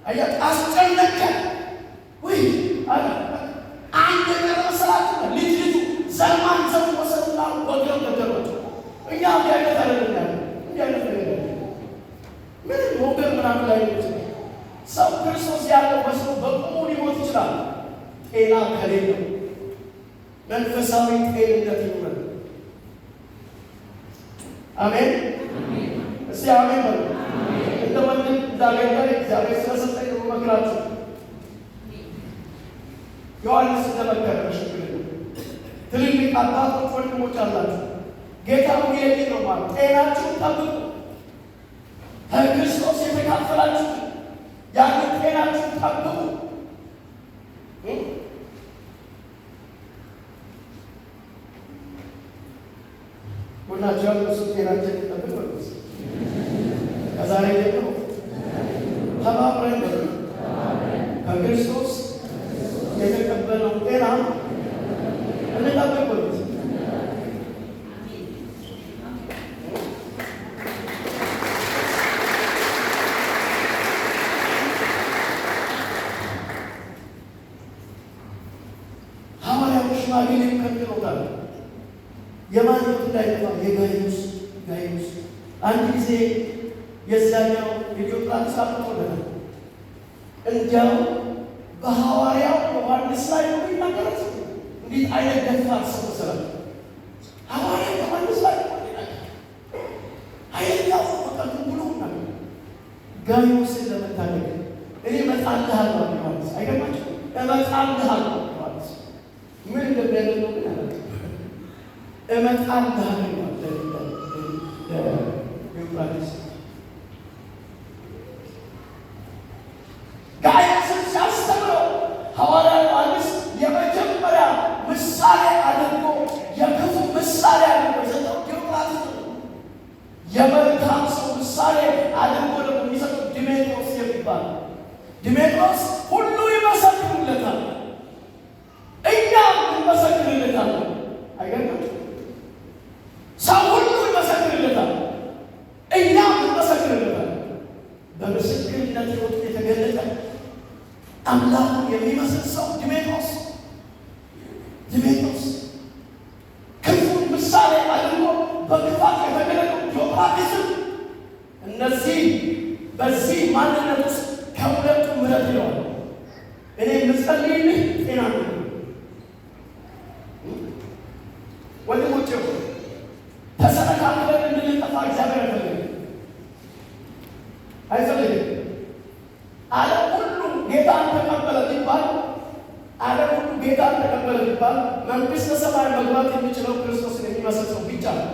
አያችሁ፣ አስጨነቀን። ውይ አለ አንድ የቀረ መሰላችሁ? ልጅ ልጁ ዘርማን ዘሩ ወሰዱና ወግረው ገደሏቸው። እኛ እንዲህ አይነት አይደለም ያለ እንዲህ አይነት ነገር ያለ ምንም ወገን ምናምን ላይ ይችላል። ሰው ክርስቶስ ያለው መስሎ በቁሙ ሊሞት ይችላል። ጤና ከሌለው መንፈሳዊ ጤንነት ይኑረን። አሜን። እስቲ አሜን በሉ። እንደ ወንድም እንዳገልጋይ እግዚአብሔር ስለሰጠኝ ነው የምመክራችሁ። ዮሐንስ እንደመከረ በሽምግልና ትልልቅ አባቶች ወንድሞች አላችሁ። ጌታ የሚለኝ ነው ማለት ጤናችሁን ጠብቁ። ከክርስቶስ የተካፈላችሁ ያንን ጤናችሁን ጠብቁ። ሁላችሁ ያሉ እሱ ጤናችን ጠብቅ በሉት። ከዛሬ ጀምሮ ተባብረን በሉ ከክርስቶስ የተቀበለው ጤና እንጠብቅ በሉት። ሐዋርያው ሽማግሌው ከልክሎታል። የማን ሕይወት እንዳይጠፋ? የጋይዮስ። ጋይዮስ አንድ ጊዜ የዛኛው የዲዮጥራጢስ አጥቶለታል። እንዲያው በሐዋርያው ዮሐንስ ላይ ነው የሚናገረት። እንዴት አይነት ደፋር ሰው መሰላችሁ! ሐዋርያው ዮሐንስ ላይ ነው የሚናገር። ኃይለኛው በቃ ዝም ብሎ ይናገር። ጋይዮስን ለመታደግ እኔ እመጣልሃለሁ አለ ዮሐንስ። አይገርማችሁም? እመጣልሃለሁ ዮሐንስ ምን እንደሚያደርገው ግን አላውቅም። እመጣልሃለሁ ዲዮጥራጢስ። ጋይዮስን ሲያስተምረው ሐዋርያ ዮሐንስ የመጀመሪያ ምሳሌ አድርጎ፣ የክፉ ምሳሌ አድርጎ የሰጠው ዲዮጥራጢስ ነው። የመልካም ሰው ምሳሌ አድርጎ ደግሞ የሚሰጠው ዲሜጥሮስ የሚባል። ዲሜጥሮስ ሁሉ ይመሰክሩለታል፣ እኛም እንመሰክርለታለን። አይገርምም? ሰው ሁሉ ይመሰክርለታል፣ እኛም እንመሰክርለታለን። በምስክርነት ሕይወቱ የተገለጠ አምላኩን የሚመስል ሰው ዲሜጥሮስ። ዲሜጥሮስ ክፉን ምሳሌ አድርጎ በክፋት የተገለጠው ዲዮጥራጢስም። እነዚህ በዚህ ማንነት ውስጥ ከሁለቱ ምረጥ ይለዋል። እኔ የምጸልይልህ ጤና ነው። ወንድሞቼ ሆይ፣ ተሰነካክለን እንድንጠፋ እግዚአብሔር አይፈልግም፣ አይፈልግም። ዓለም ሁሉ ጌታን ተቀበለ ቢባል፣ ዓለም ሁሉ ጌታን ተቀበለ ቢባል መንግሥተ ሰማይ መግባት የሚችለው ክርስቶስን የሚመስል ሰው ብቻ ነው።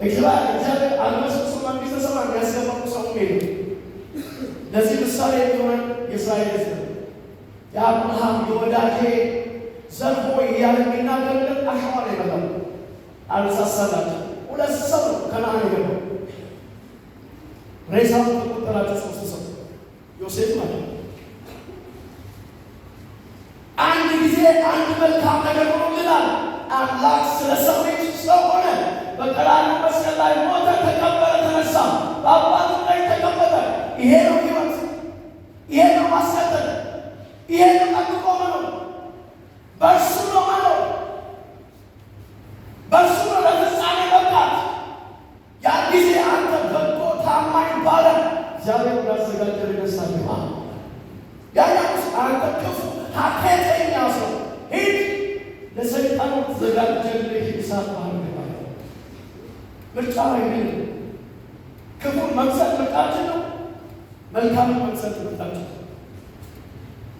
እግዚአብሔር አልመስሶ መንግሥተ ሰማይ የሚያስገባው ሰው የለም። ለዚህ ምሳሌ የሚሆነን የእስራኤል ሕዝብ ነው። የአብርሃም የወዳጄ ዘር ሆይ እያለ የሚናገርለት አሸዋ ነው የበላው። አልሳሳላቸው። ሁለት ሰው ነው ከነዓን የገባው። ሬሳውን ተቆጠራቸው ሶስት ሰው፣ ዮሴፍ ማለት ነው። አንድ ጊዜ አንድ መልካም ነገር ሆኖልናል። አምላክ ስለ ሰው ልጅ ሰው ሆነ። በቀራንዮ መስቀል ላይ ሞተ፣ ተቀበረ፣ ተነሳ፣ በአባቱ ቀኝ ተቀመጠ። ይሄ ነው ሕይወት። ይሄ ነው ማስቀጠል። ይሄ ነው ጠብቆ መኖር። በእርሱ ነው መኖር። በእርሱ ነው ለፍጻሜ መብቃት። ያን ጊዜ አንተ በጎ ታማኝ ባሪያ፣ እግዚአብሔር እንዳዘጋጀልህ ደስታ ግባ። ያኛውስ አንተ ክፉ ሀኬተኛ ሰው፣ ሂድ ለሰይጣን ተዘጋጀልህ እሳት ባህር ግባ። ምርጫ አይደለም። ክፉን መምሰል ምርጫችን ነው። መልካምን መምሰል ምርጫችን ነው።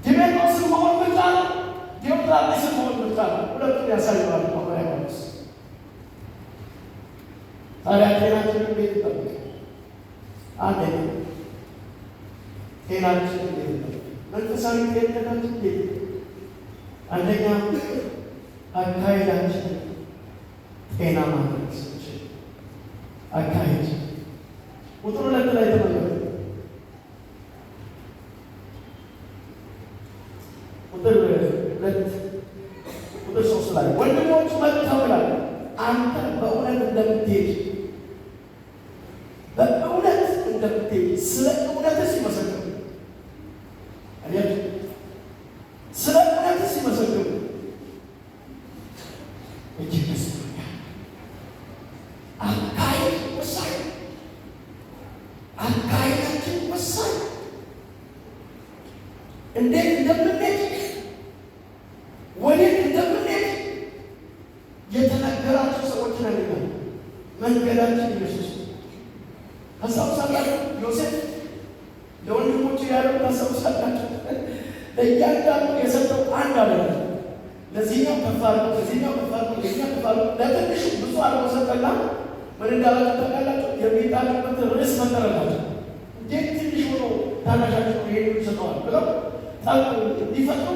ዲሜጥሮስን መሆን ምርጫ ነው። ዲዮጥራጢስን መሆን ምርጫ ነው። ሁለቱን ያሳየዋል ሐዋርያ ዮሐንስ። ታዲያ ጤናችንን እንዴት እንጠብቅ? አንደኛ ጤናችን እንዴት እንጠብቅ? መንፈሳዊ ጤንነታችን እንዴት? አንደኛ አካሄዳችን ጤና ማድረግ ስንችል። አካሄድ ቁጥር 2 ላይ ተመልከቱ። ቁጥር 2፣ ቁጥር 3 ላይ ወንድሞች መጥተው ይላል፣ አንተ በእውነት እንደምትሄድ፣ በእውነት እንደምትሄድ ስለ እውነትህ ሲመሰክሩ፣ አያችሁ፣ ስለ እውነትህ ሲመሰክሩ እጅግ ደስ ብሎኛል። አካሄድ ወሳኝ፣ አካሄዳችን ወሳኝ። እንዴት እንደምንሄድ፣ ወዴት እንደምንሄድ የተነገራቸው ሰዎችን አይደለም። መንገዳችን ኢየሱስ ነው። ታስታውሳላችሁ? ዮሴፍ ለወንድሞቹ ያለው ታስታውሳላችሁ? ለእያንዳንዱ የሰጠው አንድ አለ። ለዚህኛው ከፍ አድርጎ፣ ለዚህኛው ከፍ አድርጎ፣ ለዚህኛው ከፍ አድርጎ፣ ለትንሹ ብዙ አድርጎ ሰጠና ምን እንዳላቸው ታውቃላችሁ? የሚጣሉበትን ርዕስ ፈጠረላቸው። እንዴት ትንሽ ሆኖ ታናሻቸው ይሄን ይሰጠዋል ብለው ጠብ እንዲፈጥሩ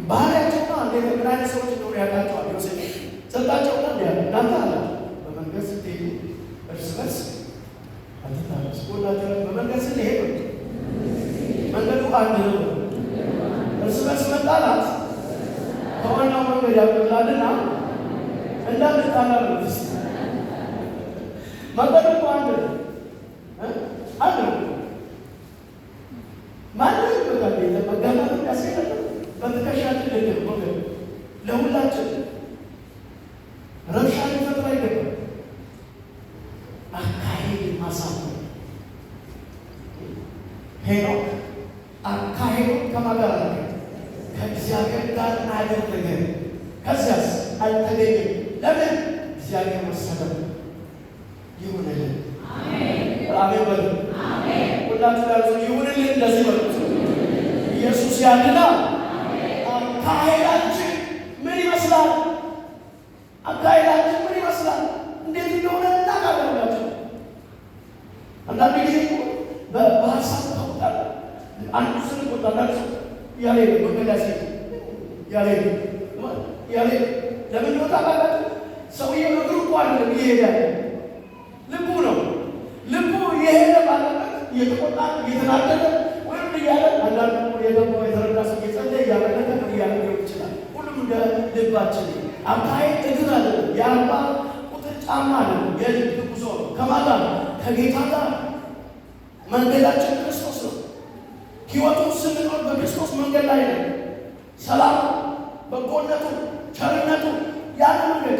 ባህሪያቸውና እንዴት ምን አይነት ሰዎች እንደሆኑ ያውቃቸዋል። ዮሴፍ ሰጣቸውና እንዲህ አለ፣ እናንተ አላቸው በመንገድ ስትሄዱ እርስ በርስ አትታረሱ። ጎናቸው በመንገድ ስንሄድ መንገዱ አንድ ነው። እርስ በርስ መጣላት ከዋናው መንገድ ያጎላልና እንዳንጣላ ነው። መንገዱ እኮ አንድ ነው፣ አንድ ነው። ማንም በቃ መጋፋት ያስፈልጋል። ነው ወገን፣ ለሁላችን ረብሻ ሊፈጥር አይገባም። አካሄድ ማሳመር። ሄኖክ አካሄዱን ከማን ጋር አደረገ? ከእግዚአብሔር ጋር አደረገ። ከዚያስ አልተገኘም። ለምን? እግዚአብሔር ወሰደው። ይሁንልን። አሜን በሉ። ሁላችሁ ጋር ይሁንልን። እንደዚህ በሉት። ኢየሱስ ያድናል። አካሄዳችን ምን ይመስላል? አካሄዳችን ምን ይመስላል? እንዴት እንደሆነ እናውቃለን። ሁላችን አንዳንድ ጊዜ በሀሳብ ታውቃል። አንዱ ስንቆጣ አንዳንድ ሰው ያለ መንገድ ያስሄድ ያለ ያለ ለምን ነው ታውቃላችሁ? ሰውዬው እግሩ እኮ አይደለም እየሄደ ያለ ልቡ ነው። ልቡ እየሄደ ባለበት እየተቆጣ እየተናደደ ወይም እያለ፣ አንዳንዱ ደግሞ የተረዳ ሰው እየጸለየ እያመለከ ምን እያለ ሊሆን ይችላል። ሁሉም እንደ ልባችን። አካሄድ እግር አይደለም፣ የ40 ቁጥር ጫማ አይደለም፣ የልብ ጉዞ ነው። ከማን ጋር? ከጌታ ጋር። መንገዳችን ክርስቶስ ነው። ሕይወቱን ስንኖር በክርስቶስ መንገድ ላይ ነው። ሰላም፣ በጎነቱ፣ ቸርነቱ ያለ መንገድ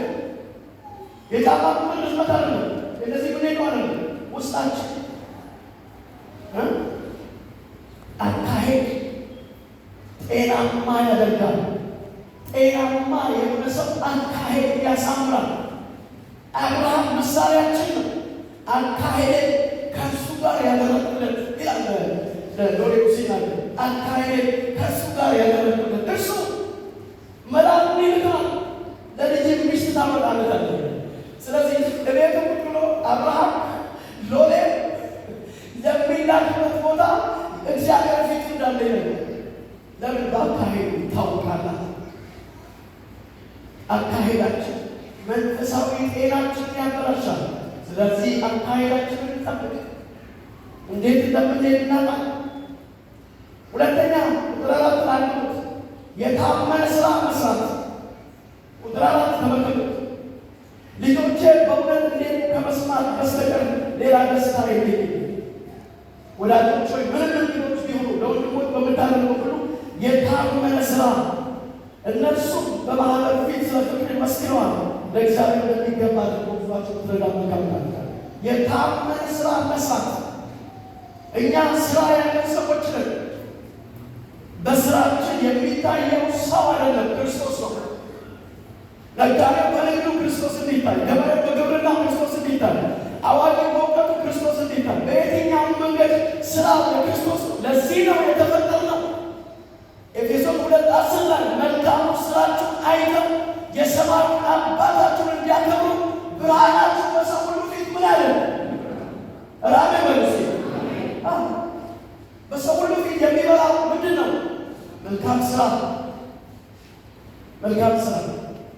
የጫማ ቁጥር ርዝመት አይደለም። እንደዚህ ምን ሄዱ አይደለም። ውስጣችን አካሄድ ጤናማ ያደርጋል። ጤናማ የሆነ ሰው አካሄድ ያሳምራል። አብርሃም ምሳሌያችን ነው። አካሄድ ከእርሱ ጋር ያደረጉለት ይላል ሎሌው ሲናገር፣ አካሄድ ከእርሱ ጋር ያደረጉለት፣ እርሱ መልአኩን ይልካል፣ ለልጅ ሚስት ታመጣለታለህ። ስለዚህ እቤቱ ቁጭ ብሎ አብርሃም ሎሌ ለሚላክበት ቦታ እግዚአብሔር ፊቱ እንዳለ ይነገር። ለምን? በአካሄዱ ይታወቃል። አካሄዳችን መንፈሳዊ ጤናችንን ያበላሻል። ስለዚህ አካሄዳችንን እንጠብቅ። እንዴት እንደምንሄድ እናውቃለን። ሁለተኛ ቁጥር 4 ላይ የታመነ ስራ መስራት። ቁጥር 4 ተመልከቱት። ልጆቼ በእውነት እንዴት ከመስማት በስተቀር ሌላ ደስታ የለኝም። ወዳጆች ሆይ፣ ምንም እንግዶች ቢሆኑ ለወንድሞች በምታደርገው ሁሉ የታመነ ስራ፣ እነርሱም በማኅበር ፊት ስለ ፍቅር መስክረዋል። ለእግዚአብሔር እንደሚገባ አድርጎ ጉዟቸው ትረዳ መልካም። የታመነ ስራ መስራት። እኛ ስራ ያለን ሰዎች ነን። በስራችን የሚታየው ሰው አይደለም፣ ክርስቶስ ነው። ነጋዴው በንግዱ ክርስቶስ እንዲታይ፣ ገበሬው በግብርናው ክርስቶስ እንዲታይ፣ አዋቂው በእውቀቱ ክርስቶስ እንዲታይ፣ በየትኛውም መንገድ ስራው ለክርስቶስ ነው። ለዚህ ነው የተፈጠርነው። ኤፌሶን 2:10 ላይ መልካሙ ስራችሁን አይተው የሰማዩን አባታችሁን እንዲያከብሩ ብርሃናችሁ በሰው ሁሉ ፊት ምን አለ? ራሜ በሉ። በሰው ሁሉ ፊት የሚበራው ምንድን ነው? መልካም ስራ። መልካም ስራ።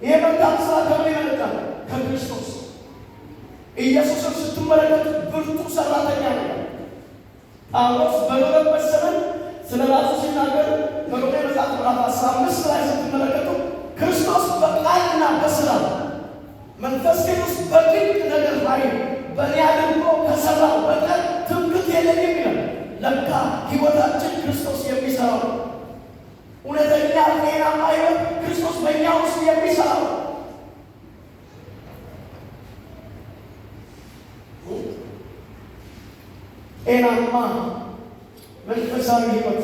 ይሄ መልካም ስራ ከምን ይመነጫል? ከክርስቶስ። ኢየሱስን ስትመለከቱ ብርቱ ሰራተኛ ነው። ጳውሎስ በኖረበት ዘመን ስለ ራሱ ሲናገር በሮሜ መጽሐፍ ምዕራፍ 15 ላይ ስትመለከቱ ክርስቶስ በቃልና በስራ መንፈስ ቅዱስ በድንቅ ነገር ኃይል በእኔ አድርጎ ከሰራው በቀር ትምክህት የለኝም ይላል። ለካ ሕይወታችን ክርስቶስ የሚሰራው፣ እውነተኛ ጤናማ ሕይወት ክርስቶስ በእኛ ውስጥ የሚሰራው። ጤናማ መንፈሳዊ ሕይወት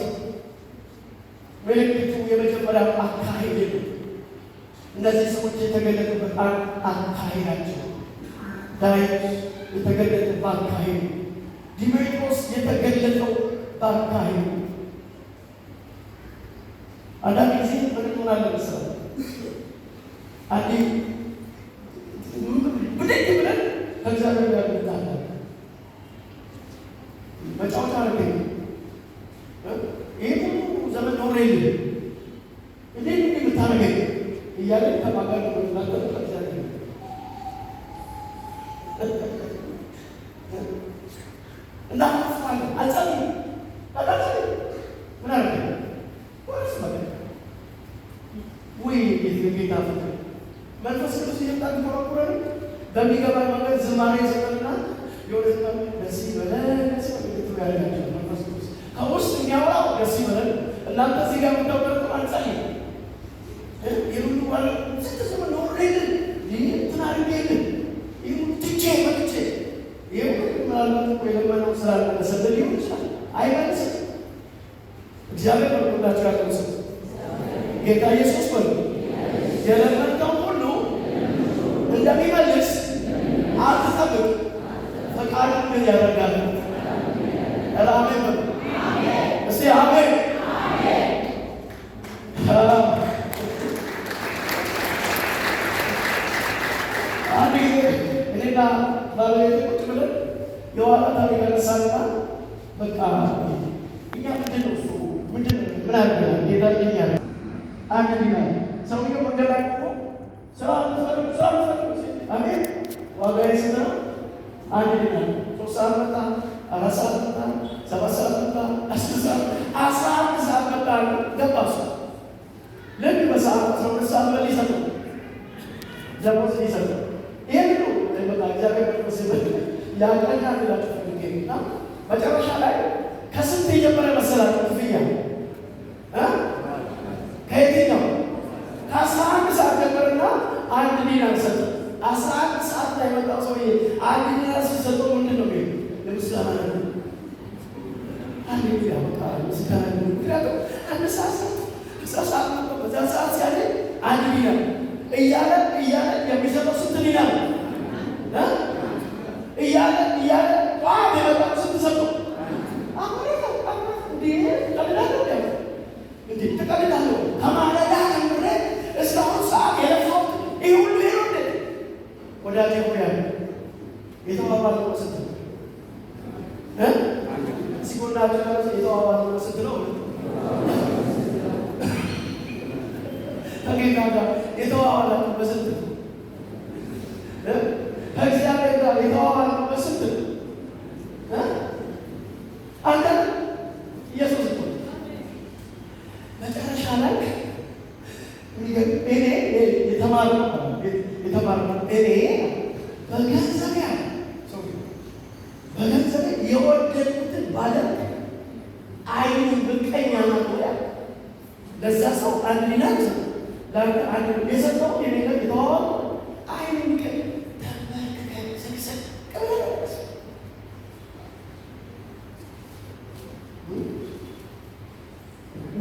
ምልክቱ የመጀመሪያው አካሄድ ነው። እነዚህ ሰዎች የተገለጡበት አካሄዳቸው፣ ዳዊት የተገለጠው በአካሄዱ፣ ዲሜጥሮስ የተገለጠው በአካሄዱ። አንዳንድ ጊዜ ምን እንሆናለን መሰለህ? አንዴ ብድግ ብለን ከእግዚአብሔር ጋር እንጣላለን። መጫወቻ አደረገኝ። ይህ ሁሉ ዘመን ኖሬ እንዴት እንዲህ የምታደርገኝ እያለን ከማጋር ነው ከእግዚአብሔር እናፍራለን። አንጸልይም። አታጸልይም። ምን አደረገኝ? ወይስ በቃ ውይ የጌታ ፍቅር፣ መንፈስ ቅዱስ እየመጣ ሊኮረኩረን በሚገባን መንገድ ዝማሬ ይዘመርና የሆነ ዝማሬ ደስ ይበለን፣ ደስ ይበለን ያደርጋቸው። መንፈስ ቅዱስ ከውስጥ የሚያወራው ደስ ይበለን። እናንተ እዚህ ጋር የምታወቀሩ አንጸልይም። እንኳን ስንት ዘመን ኖሬልን እንትን አድርጌልን ይህ ትቼ መጥቼ ይህ ምናልባት እኮ የለመነው ስላልመለሰልን ሊሆን ይችላል። አይመልስም። እግዚአብሔር በሁላችሁ ያለው ሰው ጌታ ኢየሱስ በሉ የለመንከው ሁሉ እንደሚመልስ አትጠብቅ። ፈቃዱን ግን ያደርጋል። ኧረ አሜን በሉ እስቲ አሜን። አንድ ጊዜ እኔና ባለቤቴ ቁጭ ብለን የኋላ ታሪክ አነሳንና በቃ እኛ ምንድን ነው እሱ ምንድን ነው ምን አድርገናል? ጌታ ይኛል አንድ ዲናር ሰውየው መንገድ ላይ ቆሞ ስራ የምትፈልጉ ስራ የምትፈልጉ ሲል አሜን ዋጋዬ ስንት ነው? 1 ዲናር። 3 ሰዓት መጣ፣ 4 ሰዓት መጣ፣ 7 ሰዓት መጣ፣ 10 ሰዓት 11 ሰዓት መጣ። ገባ እሱ ልክ በሰዓት 12 ሰዓት ምን ሊሰጥ ነው? ደሞዝ ሊሰጥ ነው። ይሄን ሁሉ በቃ እግዚአብሔር መንፈስ ያቀና ልላችሁ ፈልጌ እና መጨረሻ ላይ ከስንት የጀመረ መሰላችሁ ክፍያ እ ከየትኛው ከ11 ሰዓት ጀመረና 1 ዲናር ሰጠ። 11 ሰዓት ላይ መጣው ሰውዬ 1 ዲናር ሲሰጠው ምንድን ነው የሚለው? የምስጋና ነገር አንድ ዲናር በቃ ምስጋና ነው። ምክንያቱም አንድ ሰዓት ሰጠ፣ አስራ ሰዓት መጣ። በዛ ሰዓት ሲያገኝ 1 ዲናር እያለ እያለ የሚሰጠው ስንት ዲናር እ እያለ እያለ ጠዋት የመጣው ስንት ሰጠው? አሁን እንዴ ትቀልዳለህ እንዴ ትቀልዳለህ? ከማለዳ ጀምሬ እስካሁን ሰዓት የለፋሁት ይህ ሁሉ ይሄ ነው እንዴ? ወዳጄ ሆይ አለ የተዋዋልነው ስንት ነው? እ ሲጎናችሁ ያለው የተዋዋልነው ስንት ነው? ከጌታ ጋር የተዋዋላችሁ በስንት ነው? እ ከእግዚአብሔር ጋር የተዋዋልነው በስንት ነው? እ አንተ ኢየሱስ እኮ መጨረሻ ላይ እኔ የተማርኩ እኔ በገንዘቤ በገንዘቤ የወደድኩትን ባደርግ ዓይኑ ምቀኛ ናት ወይ? ለዛ ሰው 1 ዲናር ለአንተ አንድ የሰጠው የሌለ የተዋዋለው ዓይኑ ምቀኛ ተንበርክከህ ሰግሰግ ብለህ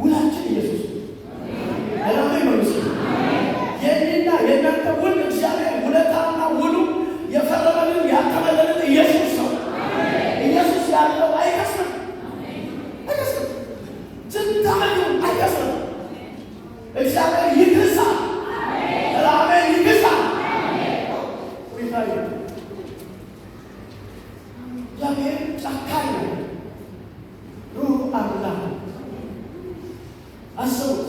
ውላችን ኢየሱስ አሜን በሉ። የኔና የእናንተ ውል እግዚአብሔር ውለታና ውሉ የፈረመልን ያከበረልን ኢየሱስ ነው። ኢየሱስ ያለው አይከስርም፣ አይከስርም። ስንት ዓመት ይሁን አይከስርም። እግዚአብሔር ይክሳል። አሜን ይክሳል። እግዚአብሔር ጨካኝ ነው፣ ሩህሩህ አምላክ ነው። አስቡት።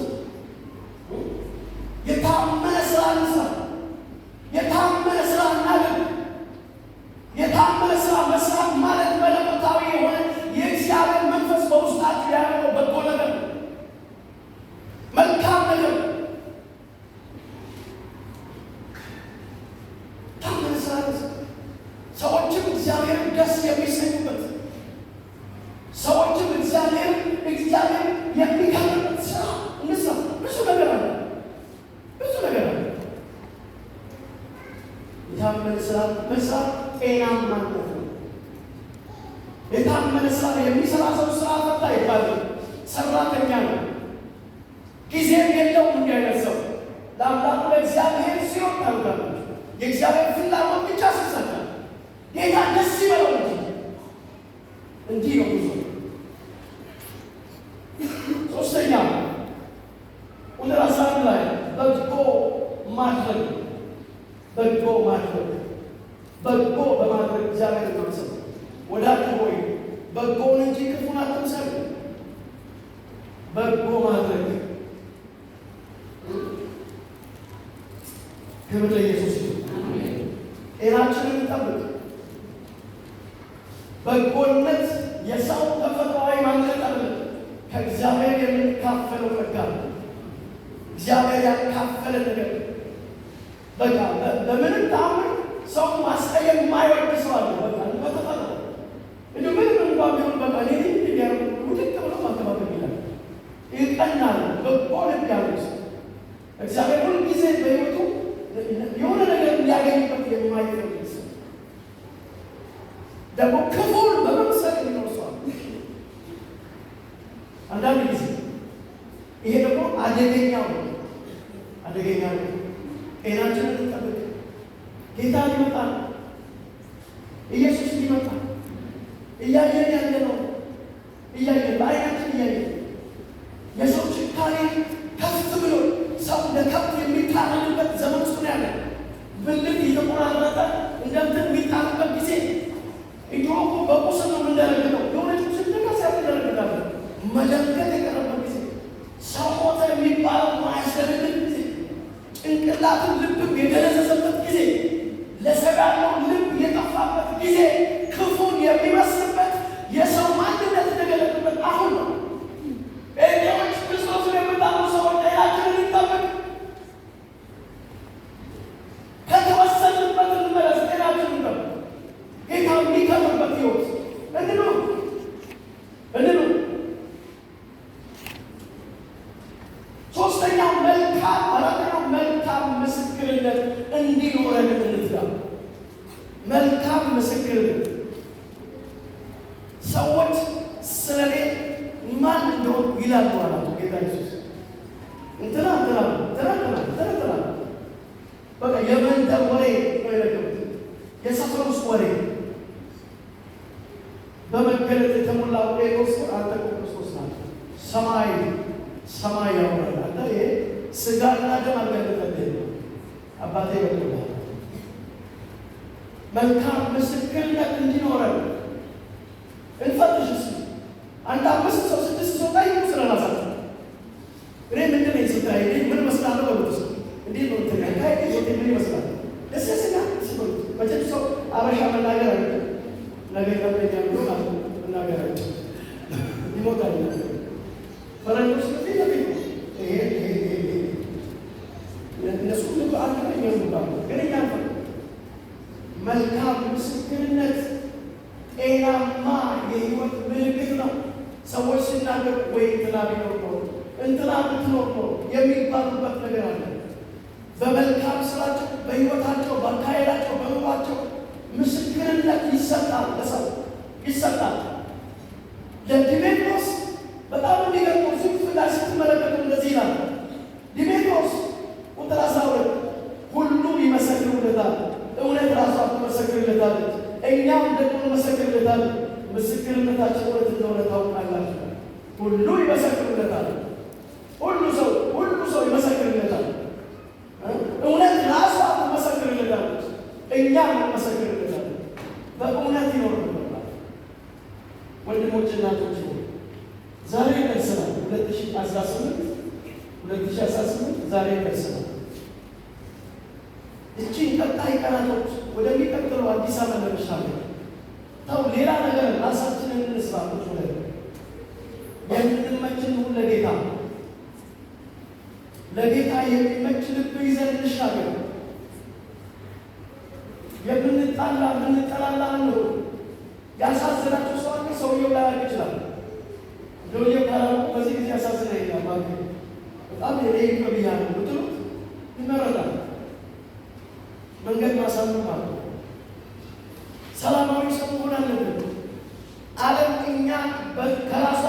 የታመነ ስራ እንስራ፣ የታመነ ስራ እናድርግ። የታመነ ስራ መስራት ማለት መለኮታዊ የሆነ የእግዚአብሔር መንፈስ በውስጣችሁ ያለው በጎ ነገር ነው፣ መልካም ነገር ነው። የታመነ ስራ እንስራ። ሰዎችም እግዚአብሔርን ደስ የሚሰኙበት ሰዎችም እግዚአብሔር የሚከብርበት ስራ እንስራ። ብዙ ነገር አለ፣ ብዙ ነገር አለ። የታመነ ስራ መስራት ጤናማነት ነው። የታመነ ስራ የሚሰራ ሰው ስራ ፈታ ይባላል። ሰራተኛ ነው፣ ጊዜም የለውም። እንዲህ አይነት ሰው ለአምላኩ ለእግዚአብሔር ሲሆን ታውቃላችሁ። የእግዚአብሔር ፍላጎት ብቻ ሲሳካ ጌታ ደስ ይበለው እንጂ እንዲህ ነው ብዙ። ሶስተኛ ቁጥር 11 ላይ በጎ ማድረግ በጎ ማድረግ በጎ በማድረግ እግዚአብሔር መምሰል። ወዳጅ ሆይ በጎውን እንጂ ክፉን አትምሰል። በጎ ማድረግ ክብር ለኢየሱስ ይሁን። ጤናችንን እንጠብቅ። በጎነት የሰው ተፈጥሯዊ ማንነት አይደለም፣ ከእግዚአብሔር የምንካፈለው ጸጋ ነው። እግዚአብሔር ያካፈለን ነገር በቃ በምንም ተአምር ሰው ማስቀየም የማይወድ ሰው አለ። በቃ በተፈጥሮ እንዲሁ ምንም እንኳን ቢሆን በቃ እኔ እንዲያደርጉ ውድቅ ብሎ ማንከባከብ ይላል። ይቀናል። በጎ ልብ ያለው ሰው እግዚአብሔር ሁልጊዜ ደግሞ ክፉን በመምሰል የሚኖር ሰው አለ። አንዳንድ ጊዜ ይሄ ደግሞ አደገኛው ነው፣ አደገኛ ነው። ጤናችንን እንጠብቅ። ጌታ ሊመጣ ነው። ኢየሱስ ሊመጣ እያየን ያለ ነው። እያየን በዓይናችን እያየን የሰው ጭካኔ ከፍ ብሎ ሰው እንደ ከብት የሚታረድበት ዘመን ውስጥ ነው ያለ። ብልት እየተቆራረጠ እንደ እንትን የሚጣልበት ጊዜ። ድሮ እኮ በቁስል ነው የምንደረግጠው። የሆነች ቁስል ደጋ ሲያደርግ እንደረግጣለን። መደንገጥ የቀረበት ጊዜ፣ ሰው ሞተ የሚባለው ማያስደነግጥ ጊዜ፣ ጭንቅላትን ልብም የደነዘዘበት ጊዜ፣ ለሰው ያለው ልብ የጠፋበት ጊዜ፣ ክፉን የሚመስልበት የሰው ማንነት የተገለጠበት አሁን ነው። ጴንጤዎች፣ ክርስቶስን የምታምኑ ሰዎች ጤናችንን እንጠብቅ። ከተወሰንበት እንመለስ። ጤናችንን እንጠብቅ። ጌታ የሚከብርበት ሕይወት እንኑር፣ እንኑር። ሶስተኛው መልካም አራተኛው መልካም ምስክርነት እንዲኖረን እንትጋ። መልካም ምስክርነት፣ ሰዎች ስለ እኔ ማን እንደሆኑ ይላሉ አላቸው ጌታ ኢየሱስ። እንትና እንትና፣ እንትና እንትና፣ እንትና እንትና። በቃ የመንደር ወሬ ነው የነገሩት፣ የሰፈር ውስጥ ወሬ። በመገለጥ የተሞላው ጴጥሮስ አንተ እኮ ክርስቶስ ናት፣ ሰማይ ሰማይ ያወራል። አንተ ይሄ ስጋና ደም አልገለጠልህም፣ አባቴ ገልጦልሃል። መልካም ምስክርነት እንዲኖረን እንፈትሽ እስኪ። አንድ አምስት ሰው ስድስት ሰው ጠይቁ ስለ ራሳቸው። እኔ ምንድን ነኝ ስታይ እኔ ምን እመስላለሁ በሉት እስኪ። እንዴት ነው እንትን ያካሄድ ህይወቴ ምን ይመስላል? ደስ ያሰኛል እስኪ በሉት። መቼም ሰው አበሻ መናገር አይደለም፣ ነገ ይጠብቀኛል ብሎ ማለት ነው መናገር አይደለም፣ ይሞታል። ፈረንጆች ፊት ለፊት ነው ይሄ ይሄ ይሄ ይሄ፣ እነሱ ልብ አንድ ነው፣ እኛ ልብ አንድ ነው። ግን እኛ አንፈርም። መልካም ምስክርነት ጤናማ የህይወት ምልክት ነው። ሰዎች ሲናገሩ ወይ እንትና ቢኖር ኖሮ፣ እንትና ብትኖር ኖሮ የሚባሉበት ነገር አለ። በመልካም ስራቸው፣ በህይወታቸው፣ በአካሄዳቸው፣ በኑሯቸው ምስክርነት ይሰጣል፣ ለሰው ይሰጣል። ለዲሜጥሮስ በጣም የሚገርመው እዚህ ክፍል ላይ ስትመለከቱ እንደዚህ ይላል። ዲሜጥሮስ ቁጥር 12 ሁሉ ይመሰክሩለታል፣ እውነት ራሷ ትመሰክርለታለች፣ እኛም ደግሞ እንመሰክርለታለን፣ ምስክርነታችን እውነት እንደሆነ ታውቃላችሁ። ሁሉ ይመሰክሩለታል። ሁሉ ሰው፣ ሁሉ ሰው ይመሰክርለታል። እውነት ራሷ ትመሰክርለታለች፣ እኛም እንመሰክርለታለን። በእውነት ይኖር ነበር። ወንድሞች እናቶች፣ ዛሬ ደርሰናል። 2018፣ 2018 ዛሬ ደርሰናል። እቺን ቀጣይ ቀናቶች ወደሚቀጥለው አዲስ ዓመት ለመሻገር ተው ሌላ ነገር ራሳችንን እንስራ። ቁጭ ብለን የምንመችን ሁን ለጌታ፣ ለጌታ የሚመች ልብ ይዘን እንሻገር። የምንጣላ የምንጠላላ አንሁን። ያሳዘናቸው ሰው አለ፣ ሰውየው ላያውቅ ይችላል። ሰውየው ካላወቁ በዚህ ጊዜ ያሳዝነኛል እባክህ በጣም የኔ ይቅር ብያለሁ ብትሉት ይመረጣል። መንገድ ማሳመር ማለት ነው። ሰላማዊ ሰው መሆን አለብን። ዓለም እኛ ከራሷ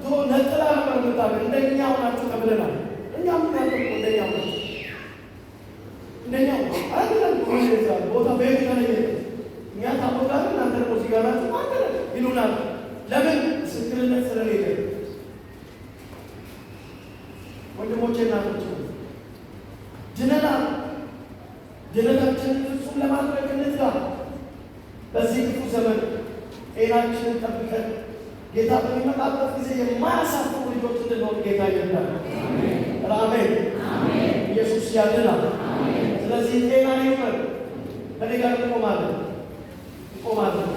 ድሮ ነጥላ ነበር የምታውቅ። እንደኛ ሆናችሁ ተብለናል። እኛ ምናለው እንደኛ ሆናችሁ፣ እንደኛ አንድ ነን። ቦታ ቤት የተለየ እኛ ታቦት ጋር እናንተ ደግሞ እዚህ ጋር ናችሁ፣ አንድ ነን ይሉናል። ለምን? ምስክርነት ስለሌለ። ወንድሞቼ እናቶች፣ ድነናል። ድነታችንን ፍጹም ለማድረግ እንትጋ። በዚህ ክፉ ዘመን ጤናችንን ጠብቀን ጌታ በሚመጣበት ጊዜ የማያሳፍሩ ልጆች እንድንሆን ጌታ ይርዳል። አሜን። ኢየሱስ ያድናል። ስለዚህ ጤና ይኑረን። ከኔ ጋር እንቆማለን፣ እንቆማለን።